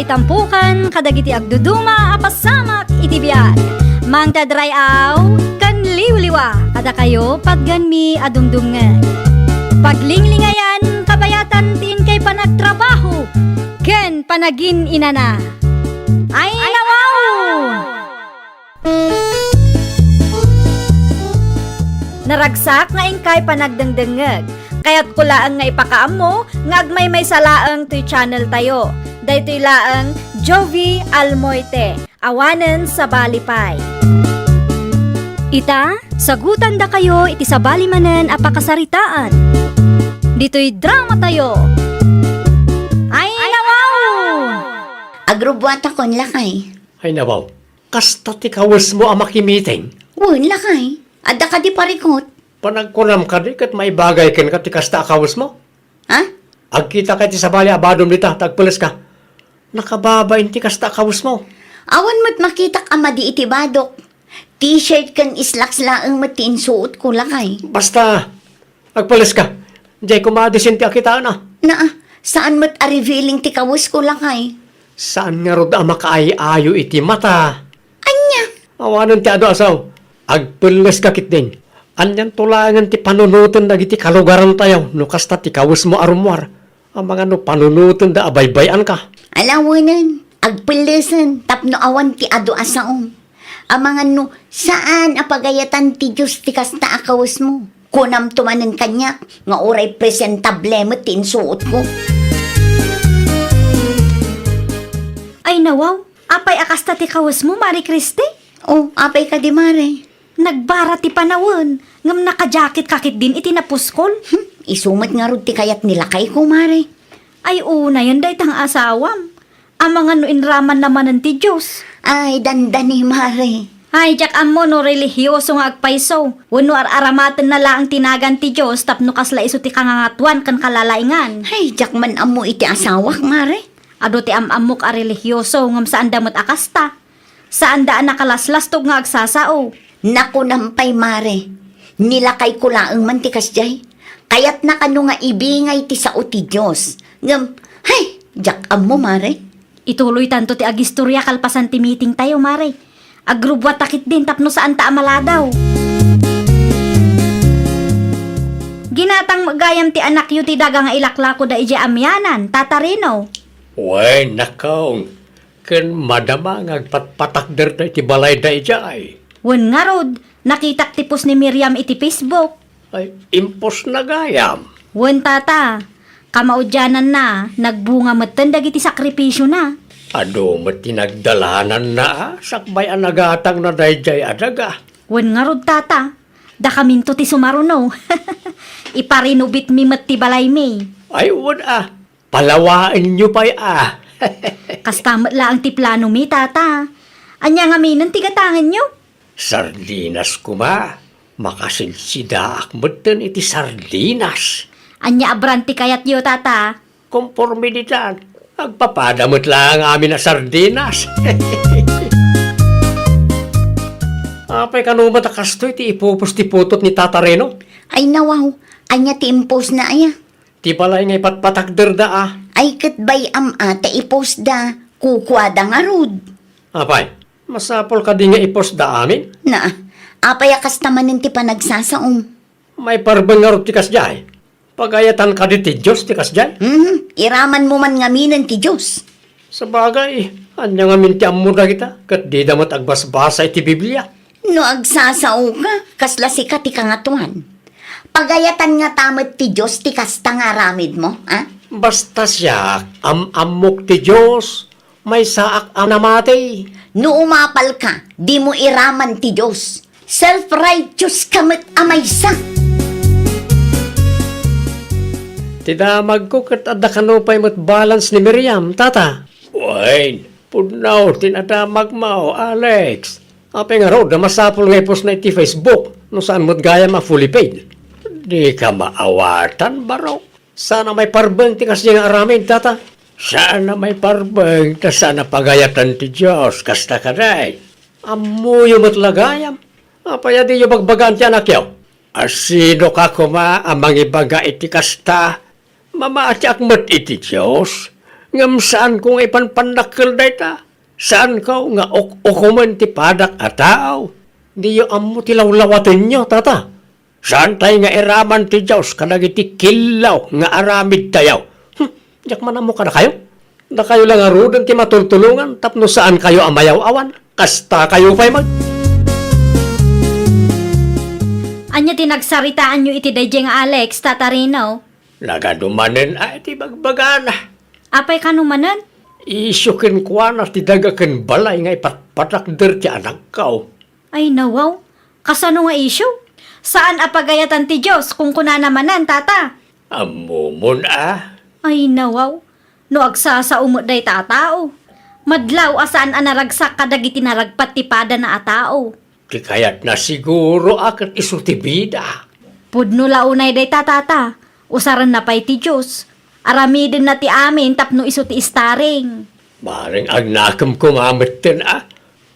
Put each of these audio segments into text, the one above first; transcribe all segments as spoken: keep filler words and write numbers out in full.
Itampukan kadagiti agduduma a pasamak iti biag. Mangted ray-aw ken liwliwa kadakayo patganmi a dumdumngeg. Paglinglingayan kabayatan ti inkay panagtrabaho ken panagin-inana. Ay, nawaw! Naragsak nga inkay panagdengdengngeg. Kayatko laeng nga ipakaammo nga agmaymaysa laeng toy channel tayo. Daytoy laeng Jovi Almoite, awanen sabali pay. Ita, sagutandakayo iti sabali manen a pakasaritaan. Ditoy drama tayo. Ay, nawaw! Agrubbuatakon, lakay. Ay, nawaw. Kasta ti kawesmo a makimeeting? Wen, lakay. Adda kadi parikut? Panagkunam kadi ket maibagay kenka ti kasta a kawesmo? Ha? Agkitaka iti sabali a badom dita, ta agpelleska. Nakababain ti kasta a kawesmo. Awan met makitak a madi iti badok. T-shirt ken slacks laeng met ti insuotko, lakay. Basta, agpelleska. Diay koma a disente a kitaenna. Naa, saan met a revealing ti kawesko, lakay. Saan ngarud a makaay-ayo iti mata. Ania? Awanen ti adu a sao. Agpelleska ketdin. Anianto laengen ti panunoten dagiti kalugarantayo no kasta ti kawesmo a rummuar? Amangan no panunotenda a baybay-anka. Alawenen, agpellesen tapno awan ti adu a saom. Amangan no saan a pagayatan ti Dios ti kasta a kawesmo. Kunamto manen kaniak nga uray presentable met ti insuotko. Ay, nawaw, apay a kasta ti kawesmo, Mare Christy? Oh, apay kadi, Mare? Nagbara ti panawen, ngem nakajacket ka ketdin iti napuskol. Hmm, isu met ngarud ti kayat ni lakayko, Mare. Ay, unayen dayta nga asawam. Amangan no inramanna manen ti Dios. Ay, dandani, Mare. Ay, diak ammo no relihioso nga agpayso, wenno ar-aramatenna laeng ti nagan ti Dios tapno kasla isu ti kangangatuan ken kalalaingan. Ay, diak man ammo iti asawak, Mare. Adu ti am-ammok a relihioso, ngem saanda met a kasta. Saanda a nakalaslastog nga agsasao. Nakunam pay, Mare. Ni lakayko laeng man ti kasdiay. Kayatna kano nga ibingay ti sao ti Dios. Ngem, hay, diak ammo, Mare. Ituloytanto ti agistoria kalpasan ti meeting tayo, Mare. Agrubbuatta ketdin tapno saanta a maladaw. Ginatang met gayam ti anakyo ti daga nga ilaklakoda idiay amianan, Tata Reno. Wen, nakong, ken madama nga agpatpatakderda iti balayda idiay. Wen ngarud, nakitak ti post ni Miriam iti Facebook. Ay, impostna gayam. Wen, tata, kamaudiananna, nagbunga metten dagiti sakripisiona. Adu met ti nagdalananna, a, sakbay a nagatangna daydiay a daga. Wen ngarud, tata, dakaminto ti sumaruno. Iparinubitmi met ti balaymi. Ay, wen a, palawaenyo pay a. Kasta met laeng ti planomi, tata. Ania ngaminen ti gatangenyo? Sardinas koma. Makasidsidaak metten iti sardinas. Ania a brand ti kayatyo, tata? Konforme ditan. Agpapada met laeng amin a sardinas. Apay kano met a kastoy ti ipupos ti putot ni Tata Reno? Ay, nawaw. Ania ti impostna aya? Ti balay nga ipatpatakderda a. Ay, ket bay-am a ta ipostda. Kukuada ngarud. Apay, masapul kadi nga ipostda amin? Naa, apay a kasta manen ti panagsasaom? Maiparbeng ngarud ti kasdiay? Pagayatan kadi ti Dios ti kasdiay? Mhm, iramanmo man ngaminen ti Dios. Sabagay, ania ngamin ti ammo dagita, ket dida met agbasbasa iti Biblia? No agsasaoka, kasla sika ti kangatoan. Pagayatan ngata met ti Dios ti kasta nga aramidmo, a? Basta siak, am-ammok ti Dios, maysaak a namati. No umapalka, dimo iraman ti Dios. Self-righteous ka met a maysa. Ti damagko ket adda kano pay met balance ni Miriam, tata. Wen, pudno ti nadamagmo, Alex. Apay ngarud a masapul nga ipostna iti Facebook no saan met gayam a fully paid? Dika maawatan, baro. Saan a maiparbeng ti kasdiay nga aramid, tata? Saan a maiparbeng ta saan a pagayatan ti Dios, kasta kadi? Ammoyo met la gayam. Apay a diyo bagbagaan ti anakyo? A sinoka koma a mangibaga iti kasta? Mamatiak met iti Dios. Ngem saanko nga ipanpannakkel dayta. Saanko nga uk-, ukomen ti padak a tao. Diyo ammo ti lawlawatenyo, tata. Saantay nga iraman ti Dios kadagiti killaw nga aramidtayo. Hmm, diak man ammo kadakayo. Dakayo la ngaruden ti matultulongan tapno saankayo a mayaw-awan. Kastakayo pay met. Ania ti nagsaritaanyo iti daydiay nga Alex, Tata Rino? Nagadu manen a iti bagbagana. Apay kano manen? Isyu kenkuana ti daga ken balay nga ipatpatakder ti anakko. Ay, nawaw. Kasano nga isyu? Saan a pagayatan ti Dios, kunkunana manen, tata. Ammomon a. Ay, nawaw. No agsasao met dayta a tao, madlaw a saan a naragsak kadagiti naragpat ti padana a tao. Ti kayatna siguro a ket isu ti bida. Pudno la unay dayta, tata. Usarenna pay ti Dios. Aramidenna ti amin tapno isu ti istaring. Bareng agnakem koma metten a.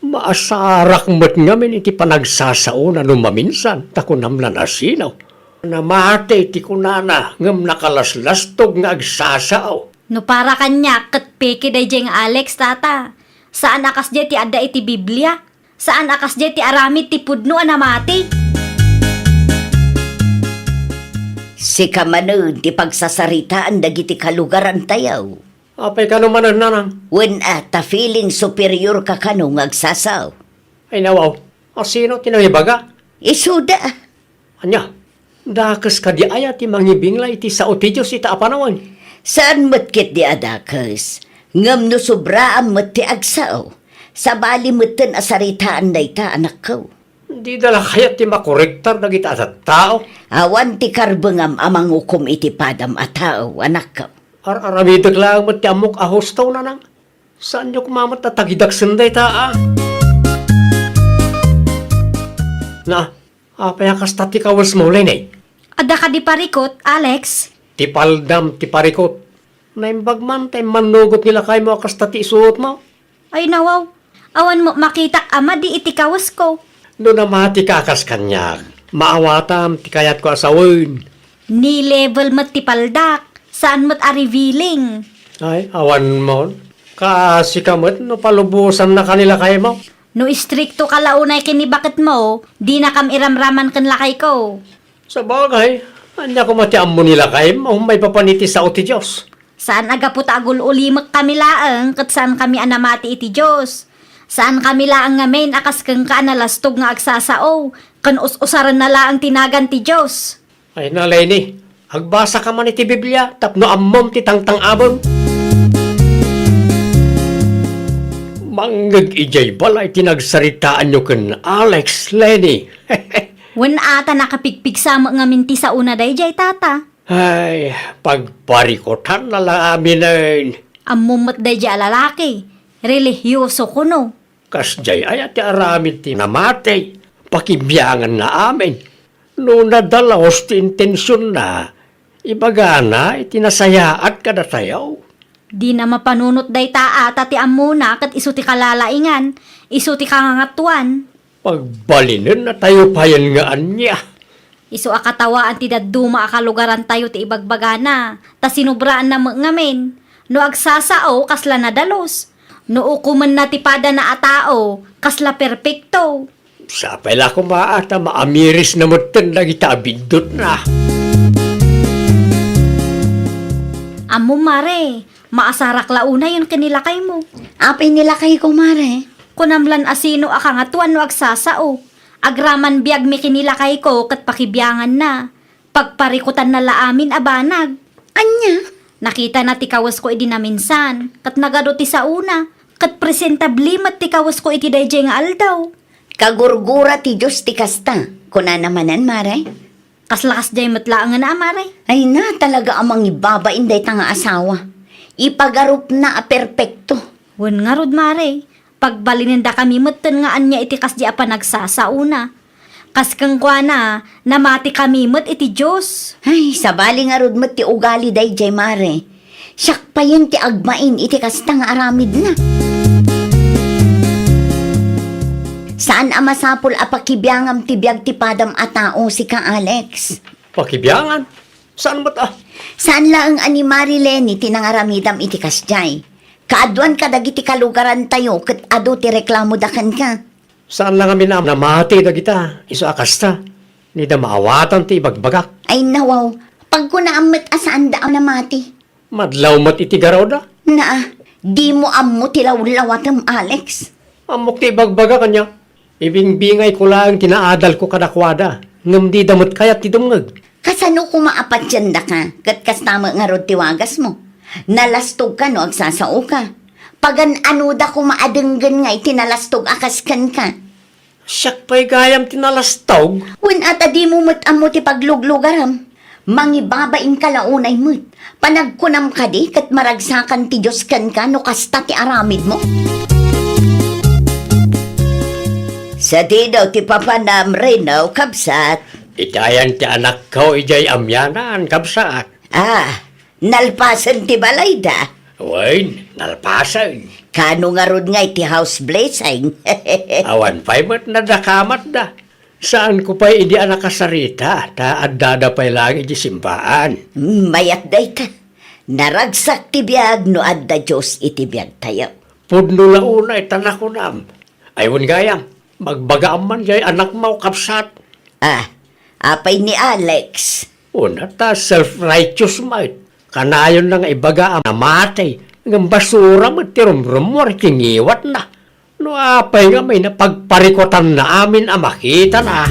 Maasarak met ngamin iti panagsasaona no maminsan, ta kunam lan a sino. Namati ti kunana, ngem nakalaslastog nga agsasao. No para kaniak, ket peke daydiay nga Alex, tata. Saan a kasdiay ti adda iti Biblia. Saan a kasdiay ti aramid ti pudno a namati. Sika manen ti pagsasaritaan dagiti kalugarantayo. Apay kano manen, nanang? Wen a, ta feeling superior ka kano nga agsasao. Ay, nawaw. A, sino ti nangibaga? Isuda. Ania? Dakes kadi aya ti mangibinglay iti sao ti Dios ita a panawen? Saan met ketdi a dakes. Ngem no sobraan met ti agsao, sabali metten a saritaan dayta, anakko. Dida la kayat ti makorektar dagita a tattao? Awan ti karbengam a mangukom iti padam a tao, anakko. Ar-aramidek laeng met ti ammok a husto, nanang. Saanyo koma met a tagidaksen dayta, a? Na, apay a kasta ti kawesmo, Leni? Adda kadi parikut, Alex? Ti paldam ti parikut. Naimbag man ta immannugot ni lakaymo a kasta ti isuotmo. Ay, nawaw. Awan met makitak a madi iti kawesko. No namatika a kas kaniak, maawatam ti kayatko a sawen. Ni-level met ti paldak, saan met a revealing. Ay, awan mon. Kaasika met no palubosannaka ni lakaymo. No istriktoka la unay ken ni baketmo, dinakam iramraman ken lakayko. Sabagay, ania koma ti ammo ni lakaymo maipapan iti sao ti Dios? Saan a gapu ta agul-ulimekkami laeng ket saankami a namati iti Dios. Saankami laeng ngamin a kas kenka a nalastog nga agsasao, ken us-usarenna laeng ti nagan ti Dios. Ay na, Leni, agbasaka man iti Biblia tapno ammom ti tangtang-abem. Mangngeg idiay balay ti nagsaritaanyo ken Alex, Leni. Wen a, ta nakapigpigsa met ngamin ti saona daydiay, tata. Ay, pagparikutanna la aminen. Ammom met daydiay a lalaki, relihioso kuno. Kasdiay aya ti aramid ti namati, pakibianganna amin. No nadalus ti intensionna, ibagana iti nasayaat kadatayo. Dina mapanunot dayta a ta ti ammona ket isu ti kalalaingan, isu ti kangangatuan. Pagbalinennatayo payen nga ania? Isu a katawaan ti dadduma a kalugarantayo ti ibagbagana, ta sinubraanna met ngamin. No agsasao, kasla nadalus. No ukomenna ti padana a tao, kasla perpekto. Sapay la koma a ta maamirisna metten dagita a biddutna. Ammom, mare, maasarak la unayen ken ni lakaymo. Apay ni lakayko, mare? Kunam lan a sino a kangatuan no agsasao. Agraman biagmi ken ni lakayko ket pakibianganna. Pagparikutanna la amin a banag. Ania? Nakitana ti kawesko idi naminsan, ket nagadu ti saona, ket presentable met ti kawesko iti daydiay nga aldaw. Kagurgura ti Dios ti kasta, kunana manen, mare. Kasla kasdiay met laengen a, mare. Ay na, talaga a mangibabain dayta nga asawa. Ipagarupna a perpekto. Wen ngarud, mare, pagbalinendakami metten nga ania iti kasdi a panagsasaona. Kas kenkuana, namatikami met iti Dios. Ay, sabali ngarud met ti ugali daydiay, mare. Siak payen ti agmain iti kasta nga aramidna. Saan a masapul a pakibiangam ti biag ti padam a tao, sika, Alex. Pakibiangan? Saan met a? Saan laeng a ni Marilyn ti nangaramidam iti kasdiay. Kaaduan kadagiti kalugarantayo ket adu ti reklamoda kenka. Saan la ngamin a namati dagita, isu a kasta, dida maawatan ti ibagbagak. Ay, nawaw, pagkunaam met a saanda a namati. Madlaw met iti garawda. Naa, dimo ammo ti lawlawatem, Alex. Ammok ti ibagbagak, ania? Ibingbingayko laeng ti naadalko kadakuada, ngem dida met kayat ti dumngeg. Kasano koma a patiendaka, ket kasta met ngarud ti wagasmo? Nalastogka no agsasaoka. Pagan-anoda koma a denggen nga iti nalastog a kas kenka. Siak pay gayam ti nalastog? Wen, ata dimo met ammo ti pagluglugaram. Mangibabainka la unay met. Panagkunam kadi ket maragsakan ti Dios kenka no kasta ti aramidmo? Sadino ti papanam, Reno, kabsat? Itayan ti anakko idiay amianan, kabsat. Ah, nalpasen ti balayda? Wen, nalpasen. Kano ngarud nga iti house blessing? Awan pay met nadakamatda. Saanko pay idi a nakasarita, ta addada pay laeng iti simbaan. Mm, mayat dayta. Naragsak ti biag no adda Dios iti biagtayo. Pudno la unay ta nakunam. Ay, wen gayam, magbagaam man jay anakmo, kabsat. Ah, apay ni Alex? Una ta self-righteous met. Kanayon na nga ibaga a namati, ngem basura met ti rumrummuar iti ngiwatna. No apay nga may napagparikutanna amin a makitana?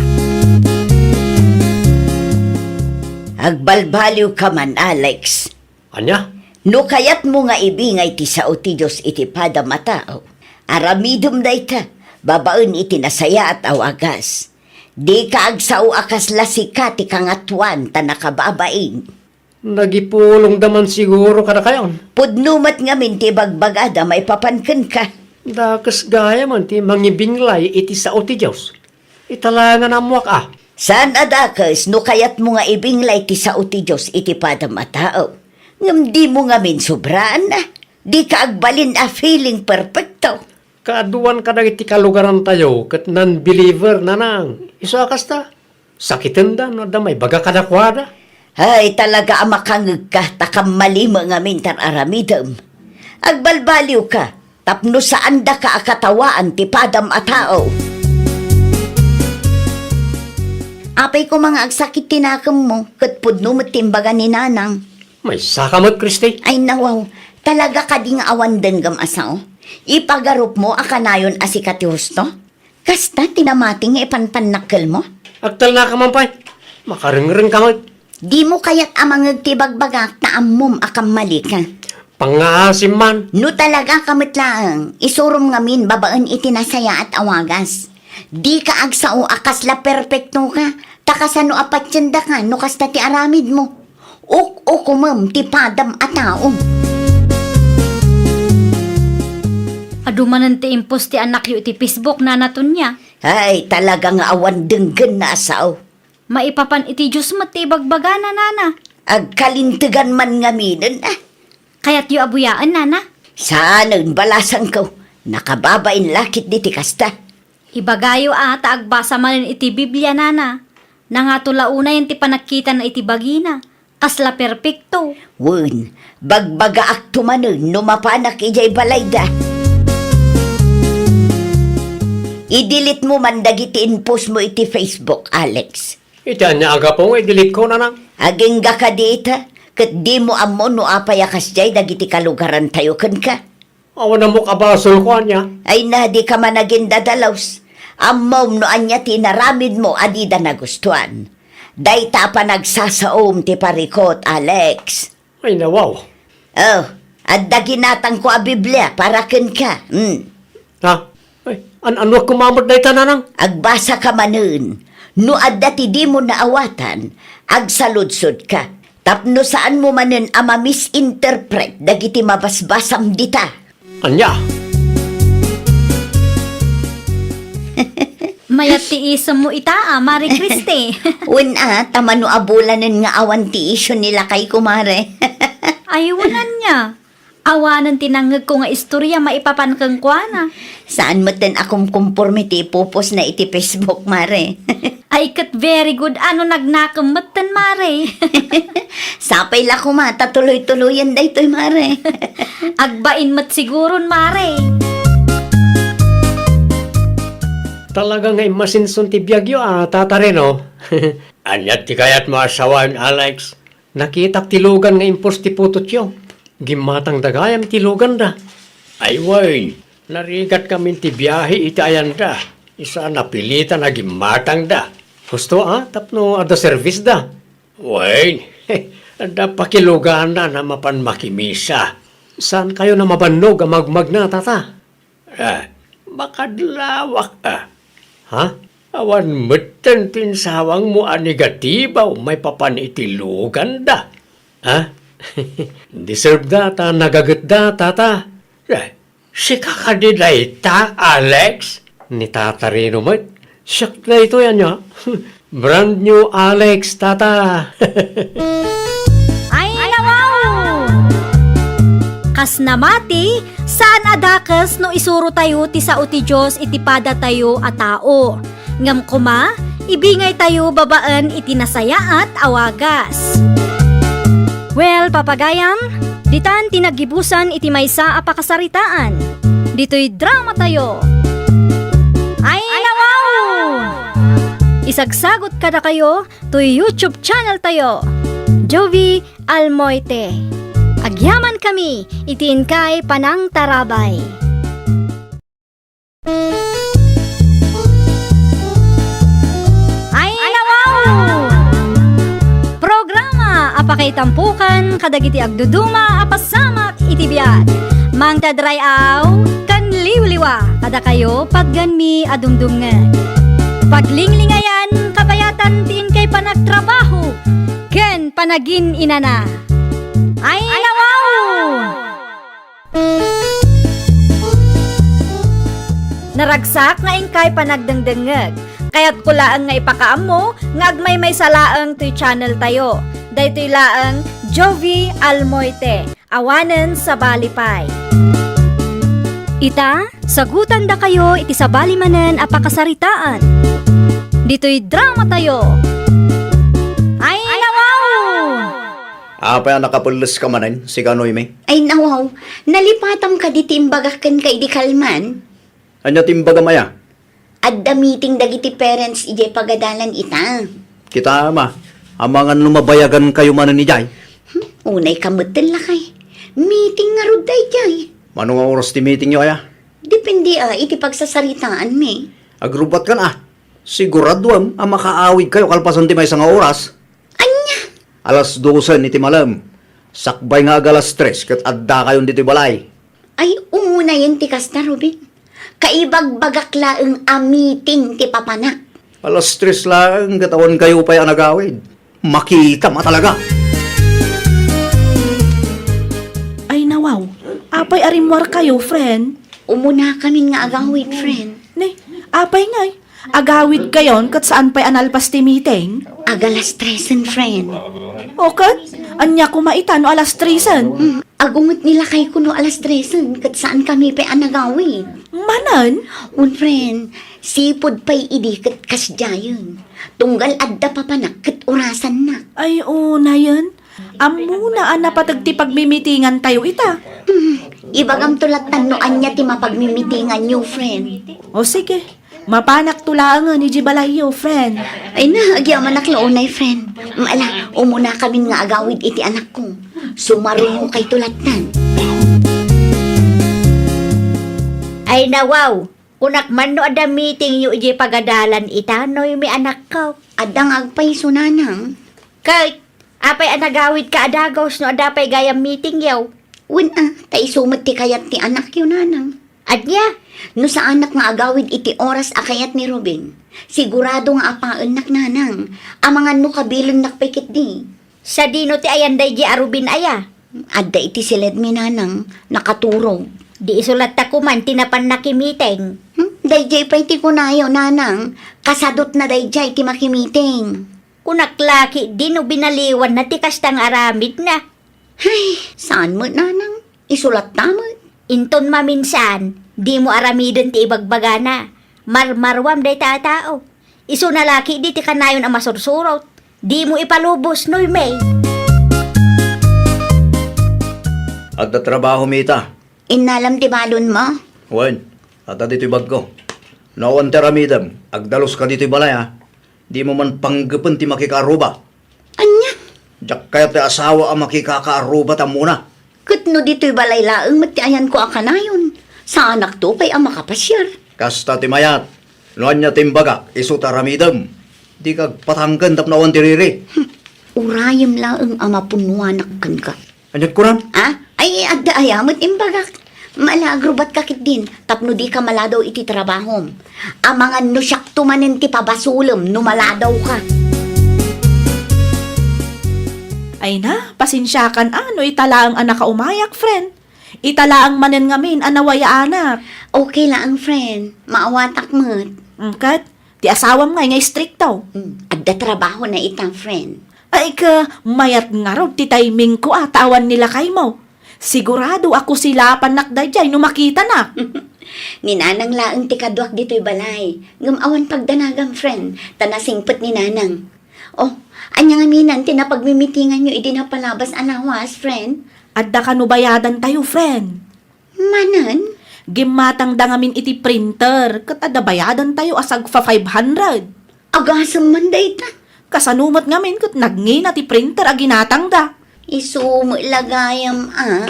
Agbalbaliwka man, Alex. Ania? No kayatmo nga ibingay ti sao ti Dios iti padam a tao, aramidem dayta babaen iti nasayaat a wagas. Dika agsao a kasla sika ti kangatoan ta nakababain. Nagipulongda man siguro kadakayon. Pudno met ngamin ti ibagbagada maipapan kenka. Dakes gayam ti mangibinglay iti sao ti Dios. Italangan ammoak a. Saan a dakes no kayatmo nga ibinglay ti sao ti Dios iti padam a tao. Ngem dimo ngamin sobraan a. Dika agbalin a feeling perfecto. Kaaduan kadagiti kalugarantayo ket non-believer, nanang. Isu a kasta, sakitenda no adda maibaga kadakuada. Ay, talaga a makangegka ta kammalimo ngamin ti ar-aramidem. Agbalbaliwka tapno saandaka a katawaan ti padam a tao. Apay koma nga agsakit ti nakemmo ket pudno met ti imbaga ni nanang. Maysaka met, Christy. Ay, nawaw. Talaga kadi nga awan denggem a sao? Ipagarupmo a kanayon a sika ti husto? Kasta ti namati nga ipanpannakkelmo? Agtalnaka man pay. Makarengrengka met. Dimo kayat a mangeg ti bagbagak ta ammom a kammalika. Pangngaasim man. No talagaka met laeng, isurom ngamin babaen iti nasayaat a wagas. Dika agsao a kasla perpektoka, ta kasano a patiendaka no kasta ti aramidmo? Uk-ukomem ti padam a tao. Adu manen ti impost ti anakyo iti Facebook, Nana Tonia. Ay, talaga nga awan denggenna a sao. Maipapan iti Dios met ti ibagbagana, Nana. Agkalintegan man ngaminen a. Kayatyo a buyaen, Nana? Saanen, balasangko. Nakababain la ketdi ti kasta. Ibagayo a ta agbasa manen iti Biblia, Nana. Nangato la unayen ti panagkitana iti bagina. Kasla perpekto. Wen, bagbagaakto manen no mapanak idiay balayda. I-delete mo man dagiti inpost mo iti Facebook, Alex. Iti ania a gapu nga i-delete ko, nanang? Agingga kadi ita, ket dimo ammo no apay a kasdiay dagiti kalugarantayo kenka. Awan ammok a basolko, ania? Ay na, dika man agindadalus. Ammom no ania ti inaramidmo a dida nagustuan. Dayta a panagsasaom ti parikut, Alex. Ay, nawaw. Oh, adda ginatangko a Biblia para kenka. Hmm. Ha? Ay, an-, annuak koma met dayta, nanang? Agbasaka manen. No adda ti dimo naawatan, agsaludsodka. Tapno saanmo manen a ma-misinterpret dagiti mabasbasam dita. Ania? Mayat ti isemmo ita, a, Mare Christy. Wen a, ta mano a bulanen nga awan ti isyo ni lakay, kumare. Ay, wen ania? Awanen ti nangngegko nga istorya maipapan kenkuana. Saan metten a kumkumporme ti ipupostna iti Facebook, Mare. Ay, ket very good. Ano nagnakem metten, Mare? Sapay la koma ta tuloy-tuloyen daytoy, Mare. Agbain met siguron, Mare. Talaga nga immasinson ti biagyo, a, Tata Reno. Ania ti kayatmo a sawen, Alex? Nakitak ti lugan nga impost ti putotyo. Gimmatangda gayam ti luganda. Ay wen, narigat ngamin ti biahe iti ayanda. Isu a napilitan a gimmatangda. Husto a, tapno adda servisda. Wen, adda pakiluganan a mapan makimisa. Saankayon a mabannog a magmagna, Tata? Ah, makadlawak a. Ha? Awan metten ti insawangmo a negatibo maipapan iti luganda. Ha? Deserve da ta nagaget da, Tata. Eh, sika kadi dayta, Alex? Ni Tata Reno met. Siak daytoy, ania? Brand new Alex, Tata. Ay, nawaw! Kas namati, saan a dakes no isurotayo ti sao ti Dios iti padatayo a tao. Ngem koma, ibingaytayo babaen iti nasayaat a wagas. Well, papagayam, ditan ti naggibusan iti maysa a pakasaritaan. Ditoy dramatayo. Ay, nawaw! Isagsagot kadakayo toy YouTube channel tayo, Jovi Almoite. Agyamankami iti inkay panangtarabay. Ay, nawaw! Programa a pakaitampokan kadagiti agduduma a pasamak iti biag. Mangted ray-aw ken liwliwa kadakayo, patgenmi a dumdumngeg. Paglinglingayan, kabayatan ti inkay panagtrabaho ken panagin-inana. Ay, nawaw! Naragsak nga inkay panagdengdengngeg. Kayatko laeng nga ipakaammo nga agmaymaysa laeng toy channel tayo. Daytoy laeng Jovi Almoite. Awanen sabali pay. Ita, sagutandakayo iti sabali manen a pakasaritaan. Ditoy dramatayo. Ay, nawaw! Apay a nakapelleska manen, sika Noemi? Ay, nawaw. Nalipatam kadi ti imbagak kenka idi kalman? Ania ti imbagam aya? Adda meeting dagiti parents idiay pagadalan ita. Kita, ama, amangan no mabayagankayo manen idiay. Hmm, unay ka metten, lakay. Meeting ngarud daydiay. Mano nga oras ti meetingyo aya? Depende a iti pagsasaritaanmi. Agrubbuatkan a. Siguraduem a makaawidkayo kalpasan ti maysa nga oras. Ania? Alas dosen iti malem. Sakbay nga ag-alas tres ket addakayon ditoy balay. Ay, unayen ti kasta, Ruben. Kaibagbagak laeng a meeting ti papanak. Alas tres laeng ket awankayo pay a nagawid. Makitam a talaga. Ay, nawaw. Apay a rimmuarkayo, friend? Umunakamin nga agawid, friend. Ne, apay ngay? Agawidkayon ket saan pay a nalpas ti meeting? Ag-alas tresen, friend. O ket? Ania koma ita no alas tresen? Hmm, agunget ni lakayko no alas tresen ket saankami pay a nagawid. Manen? Wen, friend, sipud pay idi ket kasdiayen. Tunggal adda papanak ket orasannak. Ay, unayen. Ammona a napateg ti pagmimitingantayo ita. Hmm, ibagamto lattan no ania ti mapagmimitinganyo, friend. O sige, mapanakto laengen idiay balayyo, friend. Ay na, agyamanak la unay, friend. Ala, umunakamin nga agawid iti anakko. Sumarungokayto lattan. Ay nawaw, kunak man no adda meetingyo idiay pagadalan ita, Noemi, anakko. Adda nga agpayso, nanang. Ket, apay a nagawidka a dagus no adda pay gayam meetingyo? Wen a, ta isu met ti kayat ti anakyo, nanang. Ania? No saanak nga agawid iti oras a kayat ni Ruben, sigurado nga apaennak, nanang. Amangan no kabilennak pay ketdi. Sadino ti ayan daydiay a Ruben aya? Adda iti siledmi, nanang, nakaturog. Di isu latta koman ti napan nakimiting. Hmm? Daydiay pay ti kunayo, nanang, kasadutna daydiay ti makimiting. Kunak la ketdi no binaliwanna ti kasta nga aramidna. Hay, saan met, nanang? Isu latta met. Inton maminsan, dimo aramiden ti ibagbagana. Marmaruam dayta a tao. Isuna la ketdi ti kanayon a masursurot. Dimo ipalubos, Noemi. Adda trabahom ita. Innalam ti balonmo? Wen, adda ditoy bagko. No awan ti aramidem, agdaluska ditoy balay, a. Dimo man panggepen ti makikaaruba. Ania? Diak kayat ti asawa a makikakaaruba ta ammona. Ket no ditoy balay laeng met ti ayanko a kanayon, saanakto pay a makapasiar. Kasta ti mayat. No ania ti imbagak, isu ti aramidem. Dika agpatangken tapno awan ti riri. Hmm. Urayem laeng a mapunnoanak kenka. Ania kunam? Ah? Ay, adda aya met imbagak. Ala, agrubatka ketdin tapno dika maladaw iti trabahom. Amangan no siakto manen ti pabasolem no maladawka. Ay na, pasensiakan a no ita laeng a nakaumayak, friend. Ita laeng manen ngamin a nawayaanak. Okay laeng, friend. Maawatak met. Mm, ket, ti asawam ngay nga istrikto. Mm, adda trabahona ita, friend. Ay ka, mayat ngarud ti timingko a ta awan ni lakaymo. Sigurado a kusilapannak daydiay no makitanak. Ni Nanang laeng ti kaduak ditoy balay. Ngem awan pagdanagam, friend, ta nasingpet ni Nanang. Oh, ania ngamin ti napagmimitinganyo idi napalabas a lawas, friend? Adda kano bayadantayo, friend. Manen? Gimmatangda ngamin iti printer, ket adda bayadantayo a sagpa five hundred. Agasem man dayta. Kasano met ngamin ket nagngina ti printer a ginatangda. Isu met la gayam a.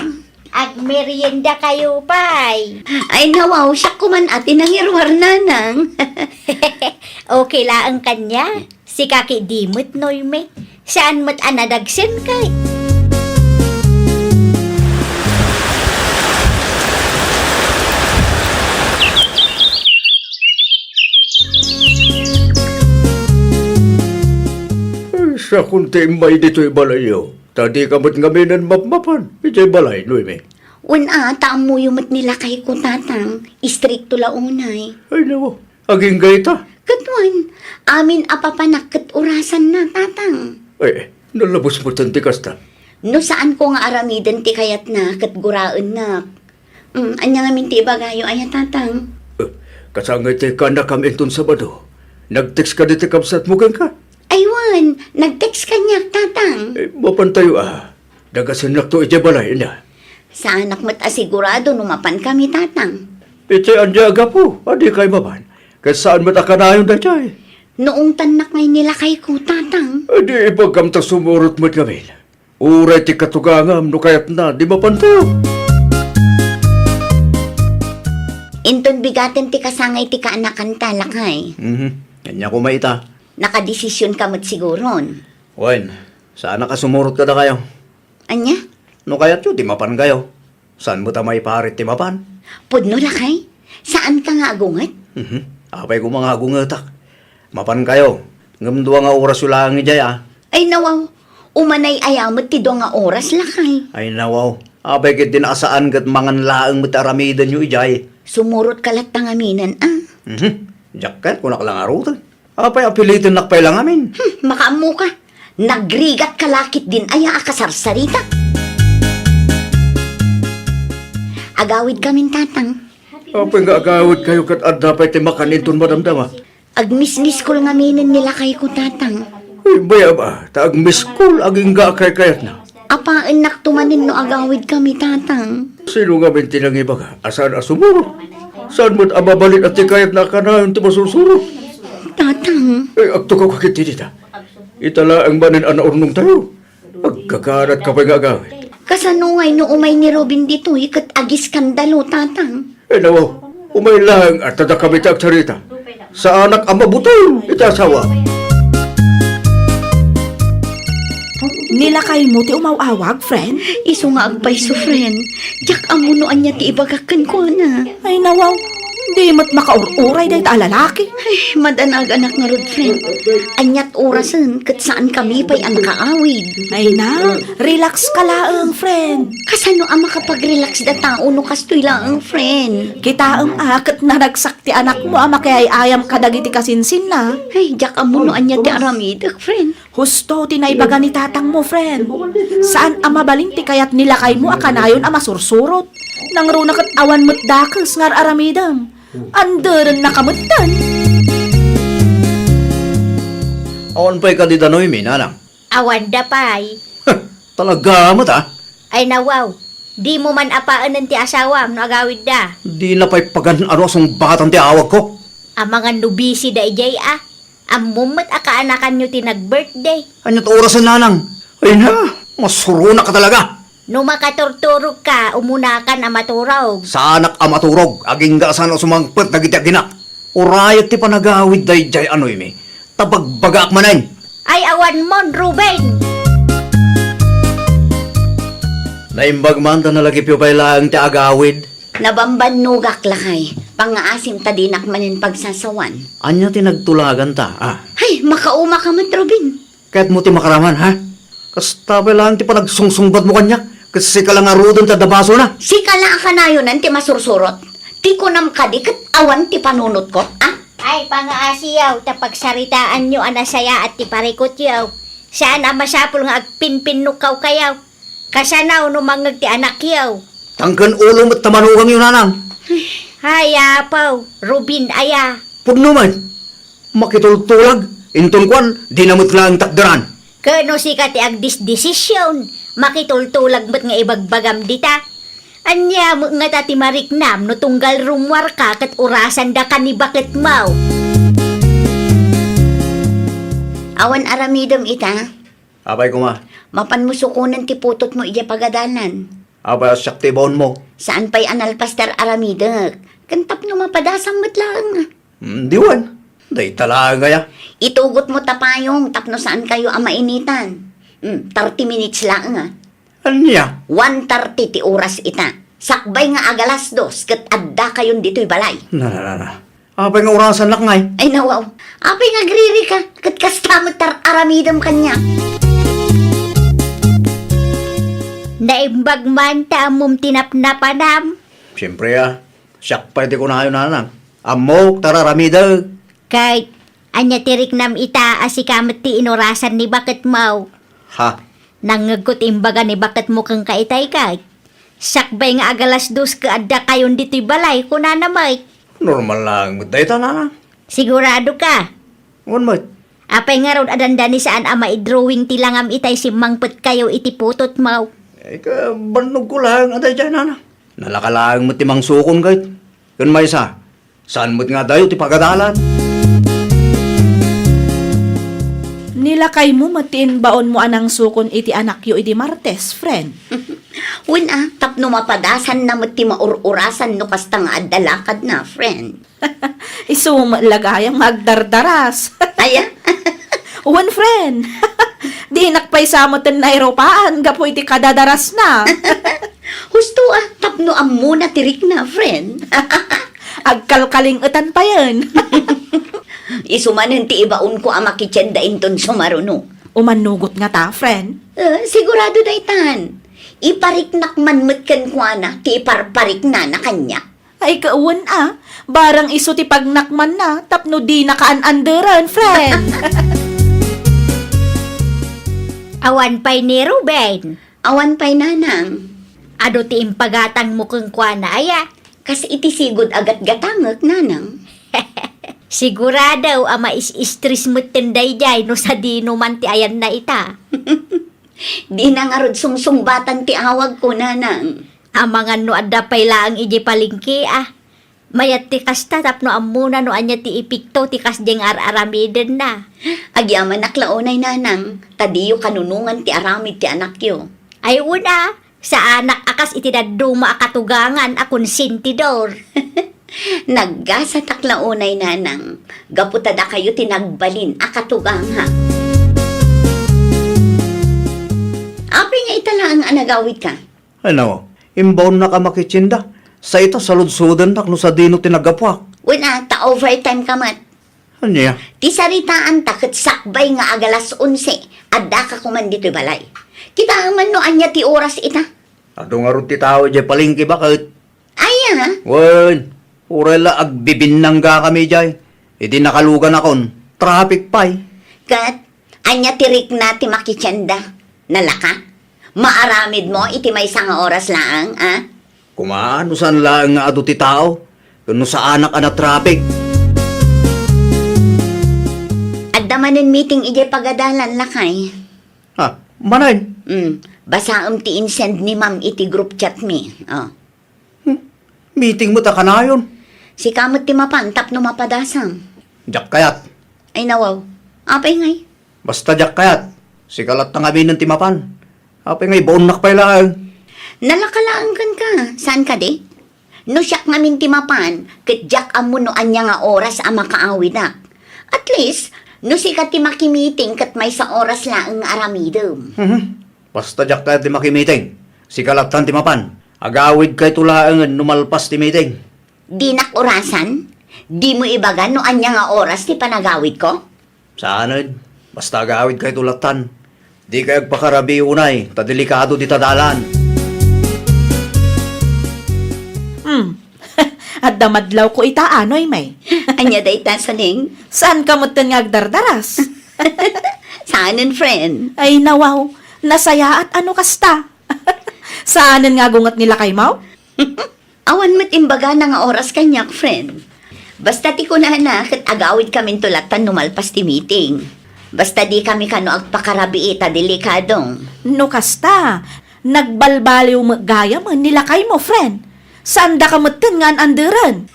Agmerienda kayo pay. Ay, nawaw, siak koman a ti nangiruar, Nanang. Okay laeng kaniak. Sika ketdi met, Noemi. Saan met a nadagsen kay. Ay, sakon ti immay ditoy balayyo. Ta dika met ngaminen mapmapan idiay balay, Noemi. Wen a, ta ammoyo met ni lakayko, Tatang. Istrikto la unay. Ay, nawaw. Agingga ita? Ket wen, amin a papanak ket orasanna, Tatang. Ay, nalabos metten ti kasta. No saanko nga aramiden ti kayatna ket guraennak. Mm, ania ngamin ti ibagayo aya, Tatang? Eh, kasangay ti kaannakam inton Sabado. Nag-text kadi ti kabsatmo kenka? Ay wen, nag-text kaniak, Tatang. Eh, mapantayo a. Dagasennakto idiay balay, ania? Saanak met a sigurado no mapankami, Tatang. Iti ania a gapu a dikay mapan? Ket saan met a kanayon daydiay? No ungtannak ngay ni lakayko, Tatang. Adi, ibagam ta sumurot met ngamin. Uray ti katugangam no kayatna, di mapantayo. Inton bigaten ti kasangay ti kaanakanta, lakay. Mhm. Ania koma ita? Nakadesisionka met siguron. Wen, saanak a sumurot kadakayo. Ania? No kayatyo, di mapankayo. Saan met a maiparit ti mapan? Pudno, lakay? Saanka nga agunget? Mhm. Apay koma nga agungetak. Mapankayo. Ngem dua nga orasyo laeng idiay, a. Ay, nawaw. Umanay aya met ti dua nga oras, lakay? Ay, nawaw. Apay ketdin a saan ket mangan laeng met ti aramidenyo idiay? Sumurotka latta ngaminen, a. Mhm. Diak ket kunak la ngaruden. Apay a pilitennak pay la ngamin? Hmm, makaammoka. Nagrigatka la ketdin aya a kasarsarita. Agawidkamin, Tatang. Apay nga agawidkayo ket adda pay ti makan inton madamdama? Agmismiskol ngaminen ni lakayko, Tatang. Ay, bayam a, ta agmiskol, agingga a kaykayatna. Apaennakto manen no agawidkami, Tatang. Sino ngamin ti nangibaga a saan a sumurot? Saan met a mabalin a ti kayatna a kanayon ti masursurot? Tatang. Eh, agtukaw ka ketdi dita. Ita laeng manen a naurnongtayo. Agkakanatka pay nga agawid. Kasano ngay no umay ni Robin ditoy ket agiskandalo, Tatang? Eh, nawaw, umay laeng a ta dakami ti agsarita. Saanak a mabutol iti asawa. Ni lakaymo ti umaw-awag, friend? Isu nga agpayso, friend. Diak ammo no ania ti ibagak kenkuana. Ay, nawaw. Di met makaur-uray dayta a lalaki. Ay, madanag anak ngarud, friend. Aniat orasen ket saan kami pay a nakaawid. Ay na, relax ka laeng, friend. Kasano a makapag-relax da tao no kastoy laeng, friend? Kitaem a ket naragsak ti anakmo a makiay-ayam kadagiti kasinsinna. Ay, diak ammo no ania ti aramidek, friend. Husto ti naibaga ni tatangmo, friend. Saan a mabalin ti kayat ni lakaymo a kanayon a masursurot. Nangruna ket awan met dakes nga ar-aramidem. Anderenna ka metten. Awan pay kadi da Noemi, nanang? Awan da pay. Talaga met, a? Ay, nawaw. Dimo man apaenen ti asawam no agawidda. Dina pay pagan-ano a sungbatan ti awagko. Amangan no busy da idiay, a. Ammom met a kaanakanyo ti nag-birthday. Aniat orasen, nanang? Ay na, masuronak ka talaga. No makaturturogka, umunakan a maturog. Saanak a maturog, agingga a saan a sumangpet dagiti aginak. Urayek ti panagawid daydiay a Noemi, ta bagbagaak manen. Ay, awan mon, Ruben! Naimbag man ta nalagipyo pay laeng ti agawid. Nabambannogak, lakay. Pangngaasim ta dinak manen pagsasawan. Ania ti nagtulaganta, a? Ay, makauma ka met, Ruben. Kayatmo ti makaraman, ha? Kasta pay laeng ti panagsungsungbatmo kaniak, ket sika la ngaruden ti adda basona. Sika la a kanayonan ti masursurot. Ti kunam kadi ket awan ti panunotko, a? Ay, pangaasiyaw, ta pagsaritaanyo a nasayaat ti parikutyo. Saan a masapul nga agpinpinnukawkayaw. Kasano no mangngeg ti anakyo? Tangken ulo met ta manugangyo, nanang. Ay, apaw, Ruben aya. Pudno met. Makitultulag, inton kuan, dina met laeng takderan. Ket no sika ti agdisdesisyon, makitultulag met nga ibagbagam dita. Ania met ngata ti mariknam no tunggal rummuarka ket orasandaka ni baketmo? Awan aramidem ita? Apay koma? Mapanmo sukonen ti putotmo idiay pagadalan. Apay a siak ti ibaonmo? Saan pay a nalpas ti ar-aramidek. Ken tapno mapadasam met laeng. Hmm, diwan. Dayta laeng aya. Itugotmo ta payong tapno saankayo a mainitan. Hmm, thirty minutes laeng, a. Ania? One thirty ti oras ita. Sakbay nga agalas dos ket addakayon ditoy balay. Na, na, na, na. Apay nga orasannak ngay? Ay, nawaw. Apay nga agririka ket kasta met ti ar-aramidem kaniak? Naimbag man ta ammom ti napnapanam. Siempre, a. Siak pay ti kunayo, nanang. Ammok ti ar-aramidek. Ket ania ti riknam ita a sika met ti inorasan ni baketmo? Ha? Nangngegko ti imbaga ni baketmo kenka itay, ket sakbay nga agalas dos ket addakayon ditoy balay, kunana met. Normal laeng met dayta, nanang. Sigurado ka? Wen met. Apay ngarud a dandani saan a maidrawing ti langam itay simmangpetkayo iti putotmo? Ay, kabannogko laeng a daydiay, nanang. Nalaka laeng met ti mangsukon ket. Ken maysa, saan met nga adayo ti pagadalan? Nilakaymo met ti imbaonmo a nangsukon iti anakyo idi Martes, friend. Wen a, tapno mapadasanna met ti maur-urasan no kasta nga adda lakadna, friend. Isu met la gayam nga agdardaras. Aya? Wen, friend. Dinak pay sa meten nairupaan gapu iti kadadarasna. Husto a, tapno ammona ti rikna, friend. Agkalkaling-etan payen. Isu manen ti ibaonko a makitienda inton sumaruno. Umannugot ngata, friend? Eh, sigurado daytan. Ipariknak man met kenkuana ti iparpariknana kaniak. Ay, kawen a, barang isu ti pagnakmanna tapno dina kaan-anderen, friend. Awan pay ni Ruben. Awan pay, nanang. Adu ti impagatangmo kenkuana, aya? Kas iti sigud a gatgatangek, nanang. Sigurado a mais-stress metten daydiay no sadino man ti ayanna ita. Dina ngarud sungsungbatan ti awagko, nanang. Amangan no adda pay laeng idiay palengke, a. Mayat ti kasta tapno ammona no ania ti epekto ti kasdiay nga ar-aramidenna. Agyamanak la unay, nanang, ta diyo kanunongan ti aramid ti anakyo. Ay, wen a, saanak a kas iti dadduma a katugangan a konsentidor. Naggasatak la unay, nanang, gapu ta dakayo ti nagbalin a katugangak. Apay nga ita laeng a nagawidka? Ano, imbaonnak a makitienda. Sa ita, saludsodennak no sadino ti naggapuak. Wen a, ta overtime ka met. Ania? Ti saritaanta ket sakbay nga agalas onse, addaka koman ditoy balay. Kitaem man no ania ti oras ita. Adu ngarud ti tao idiay palengke baket. Aya? Wen, uray la agbibinnanggakami idiay. Idi nakaluganakon, traffic pay. Ket ania ti rikna ti makitienda? Nalaka? Maaramidmo iti maysa nga oras laeng, a? Kumaan no saan laeng nga adu ti tao, ken no saanak a na-traffic. Adda manen meeting idiay pagadalan, lakay. Ha, manen? Hmm, basaem ti insend ni ma'am iti group chat mi. Oh. Hmm, meeting met a kanayon. Sika met ti mapan tapno mapadasam. Diak kayat. Ay, nawaw. Apay ngay? Basta diak kayat. Sika latta ngaminen ti mapan. Apay ngay, baonnak pay laeng. Nalaka laeng kenka. Saan kadi? No siak ngamin ti mapan, ket diak ammo no ania nga oras a makaawidak. At least, no sika ti makimiting ket maysa oras laeng nga aramidem. Mhm. Basta diak kayat ti makimiting. Sika lattan ti mapan. Agawidkayto laengen no malpas ti miting. Dinak orasan? Dimo ibaga no ania nga oras ti panagawidko? Saanen. Basta agawidkayto lattan. Dikay agpakarabii unay, ta delikado dita dalan. Hmm. Adda madlawko ita, anoy, may? Ania dayta, Saning? Saanka metten nga agdardaras? Saanen, friend. Ay, nawaw. Nasayaat a no kasta. Saanen nga agunget ni lakaymo? Awan met imbagana nga oras kaniak, friend. Basta ti kunana ket agawidkaminto lattan no malpas ti meeting. Basta dikami kano agpakarabii ta delikado. No kasta, nagbalbaliw met gayamen ni lakaymo, friend. Saandaka metten nga an-anderen.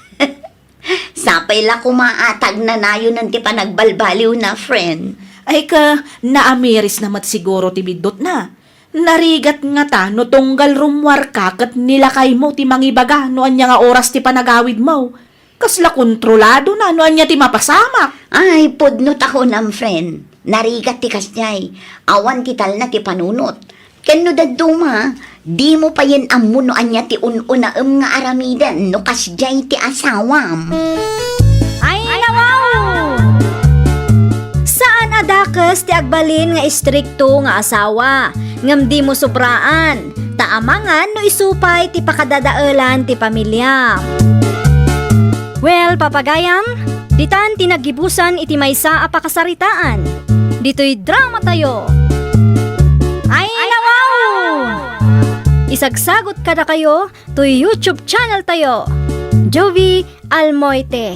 Sapay la koma a ta agnanayonen ti panagbalbaliwna, friend. Ay ka, naamirisna met siguro ti biddutna. Narigat ngata no tunggal rummuarka ket ni lakaymo ti mangibaga no ania nga oras ti panagawidmo. Kasla kontroladona no ania ti mapasamak. Ay, pudno ta kunam, friend. Narigat ti kasdiay. Awan ti talna ti panunot. Ken no dadduma, dimo payen ammo no ania ti un-unaem nga aramiden no kasdiay ti asawam. Ay, nawaw! Saan a dakes ti agbalin nga istrikto nga asawa, ngem dimo sobraan, ta amangan no isu pay ti pakadadaelan ti pamiliam. Well, papagayam, ditan ti naggibusan iti maysa a pakasaritaan. Ditoy drama tayo. Ay, nawaw! Isagsagot kadakayo toy YouTube channel tayo, Jovi Almoite.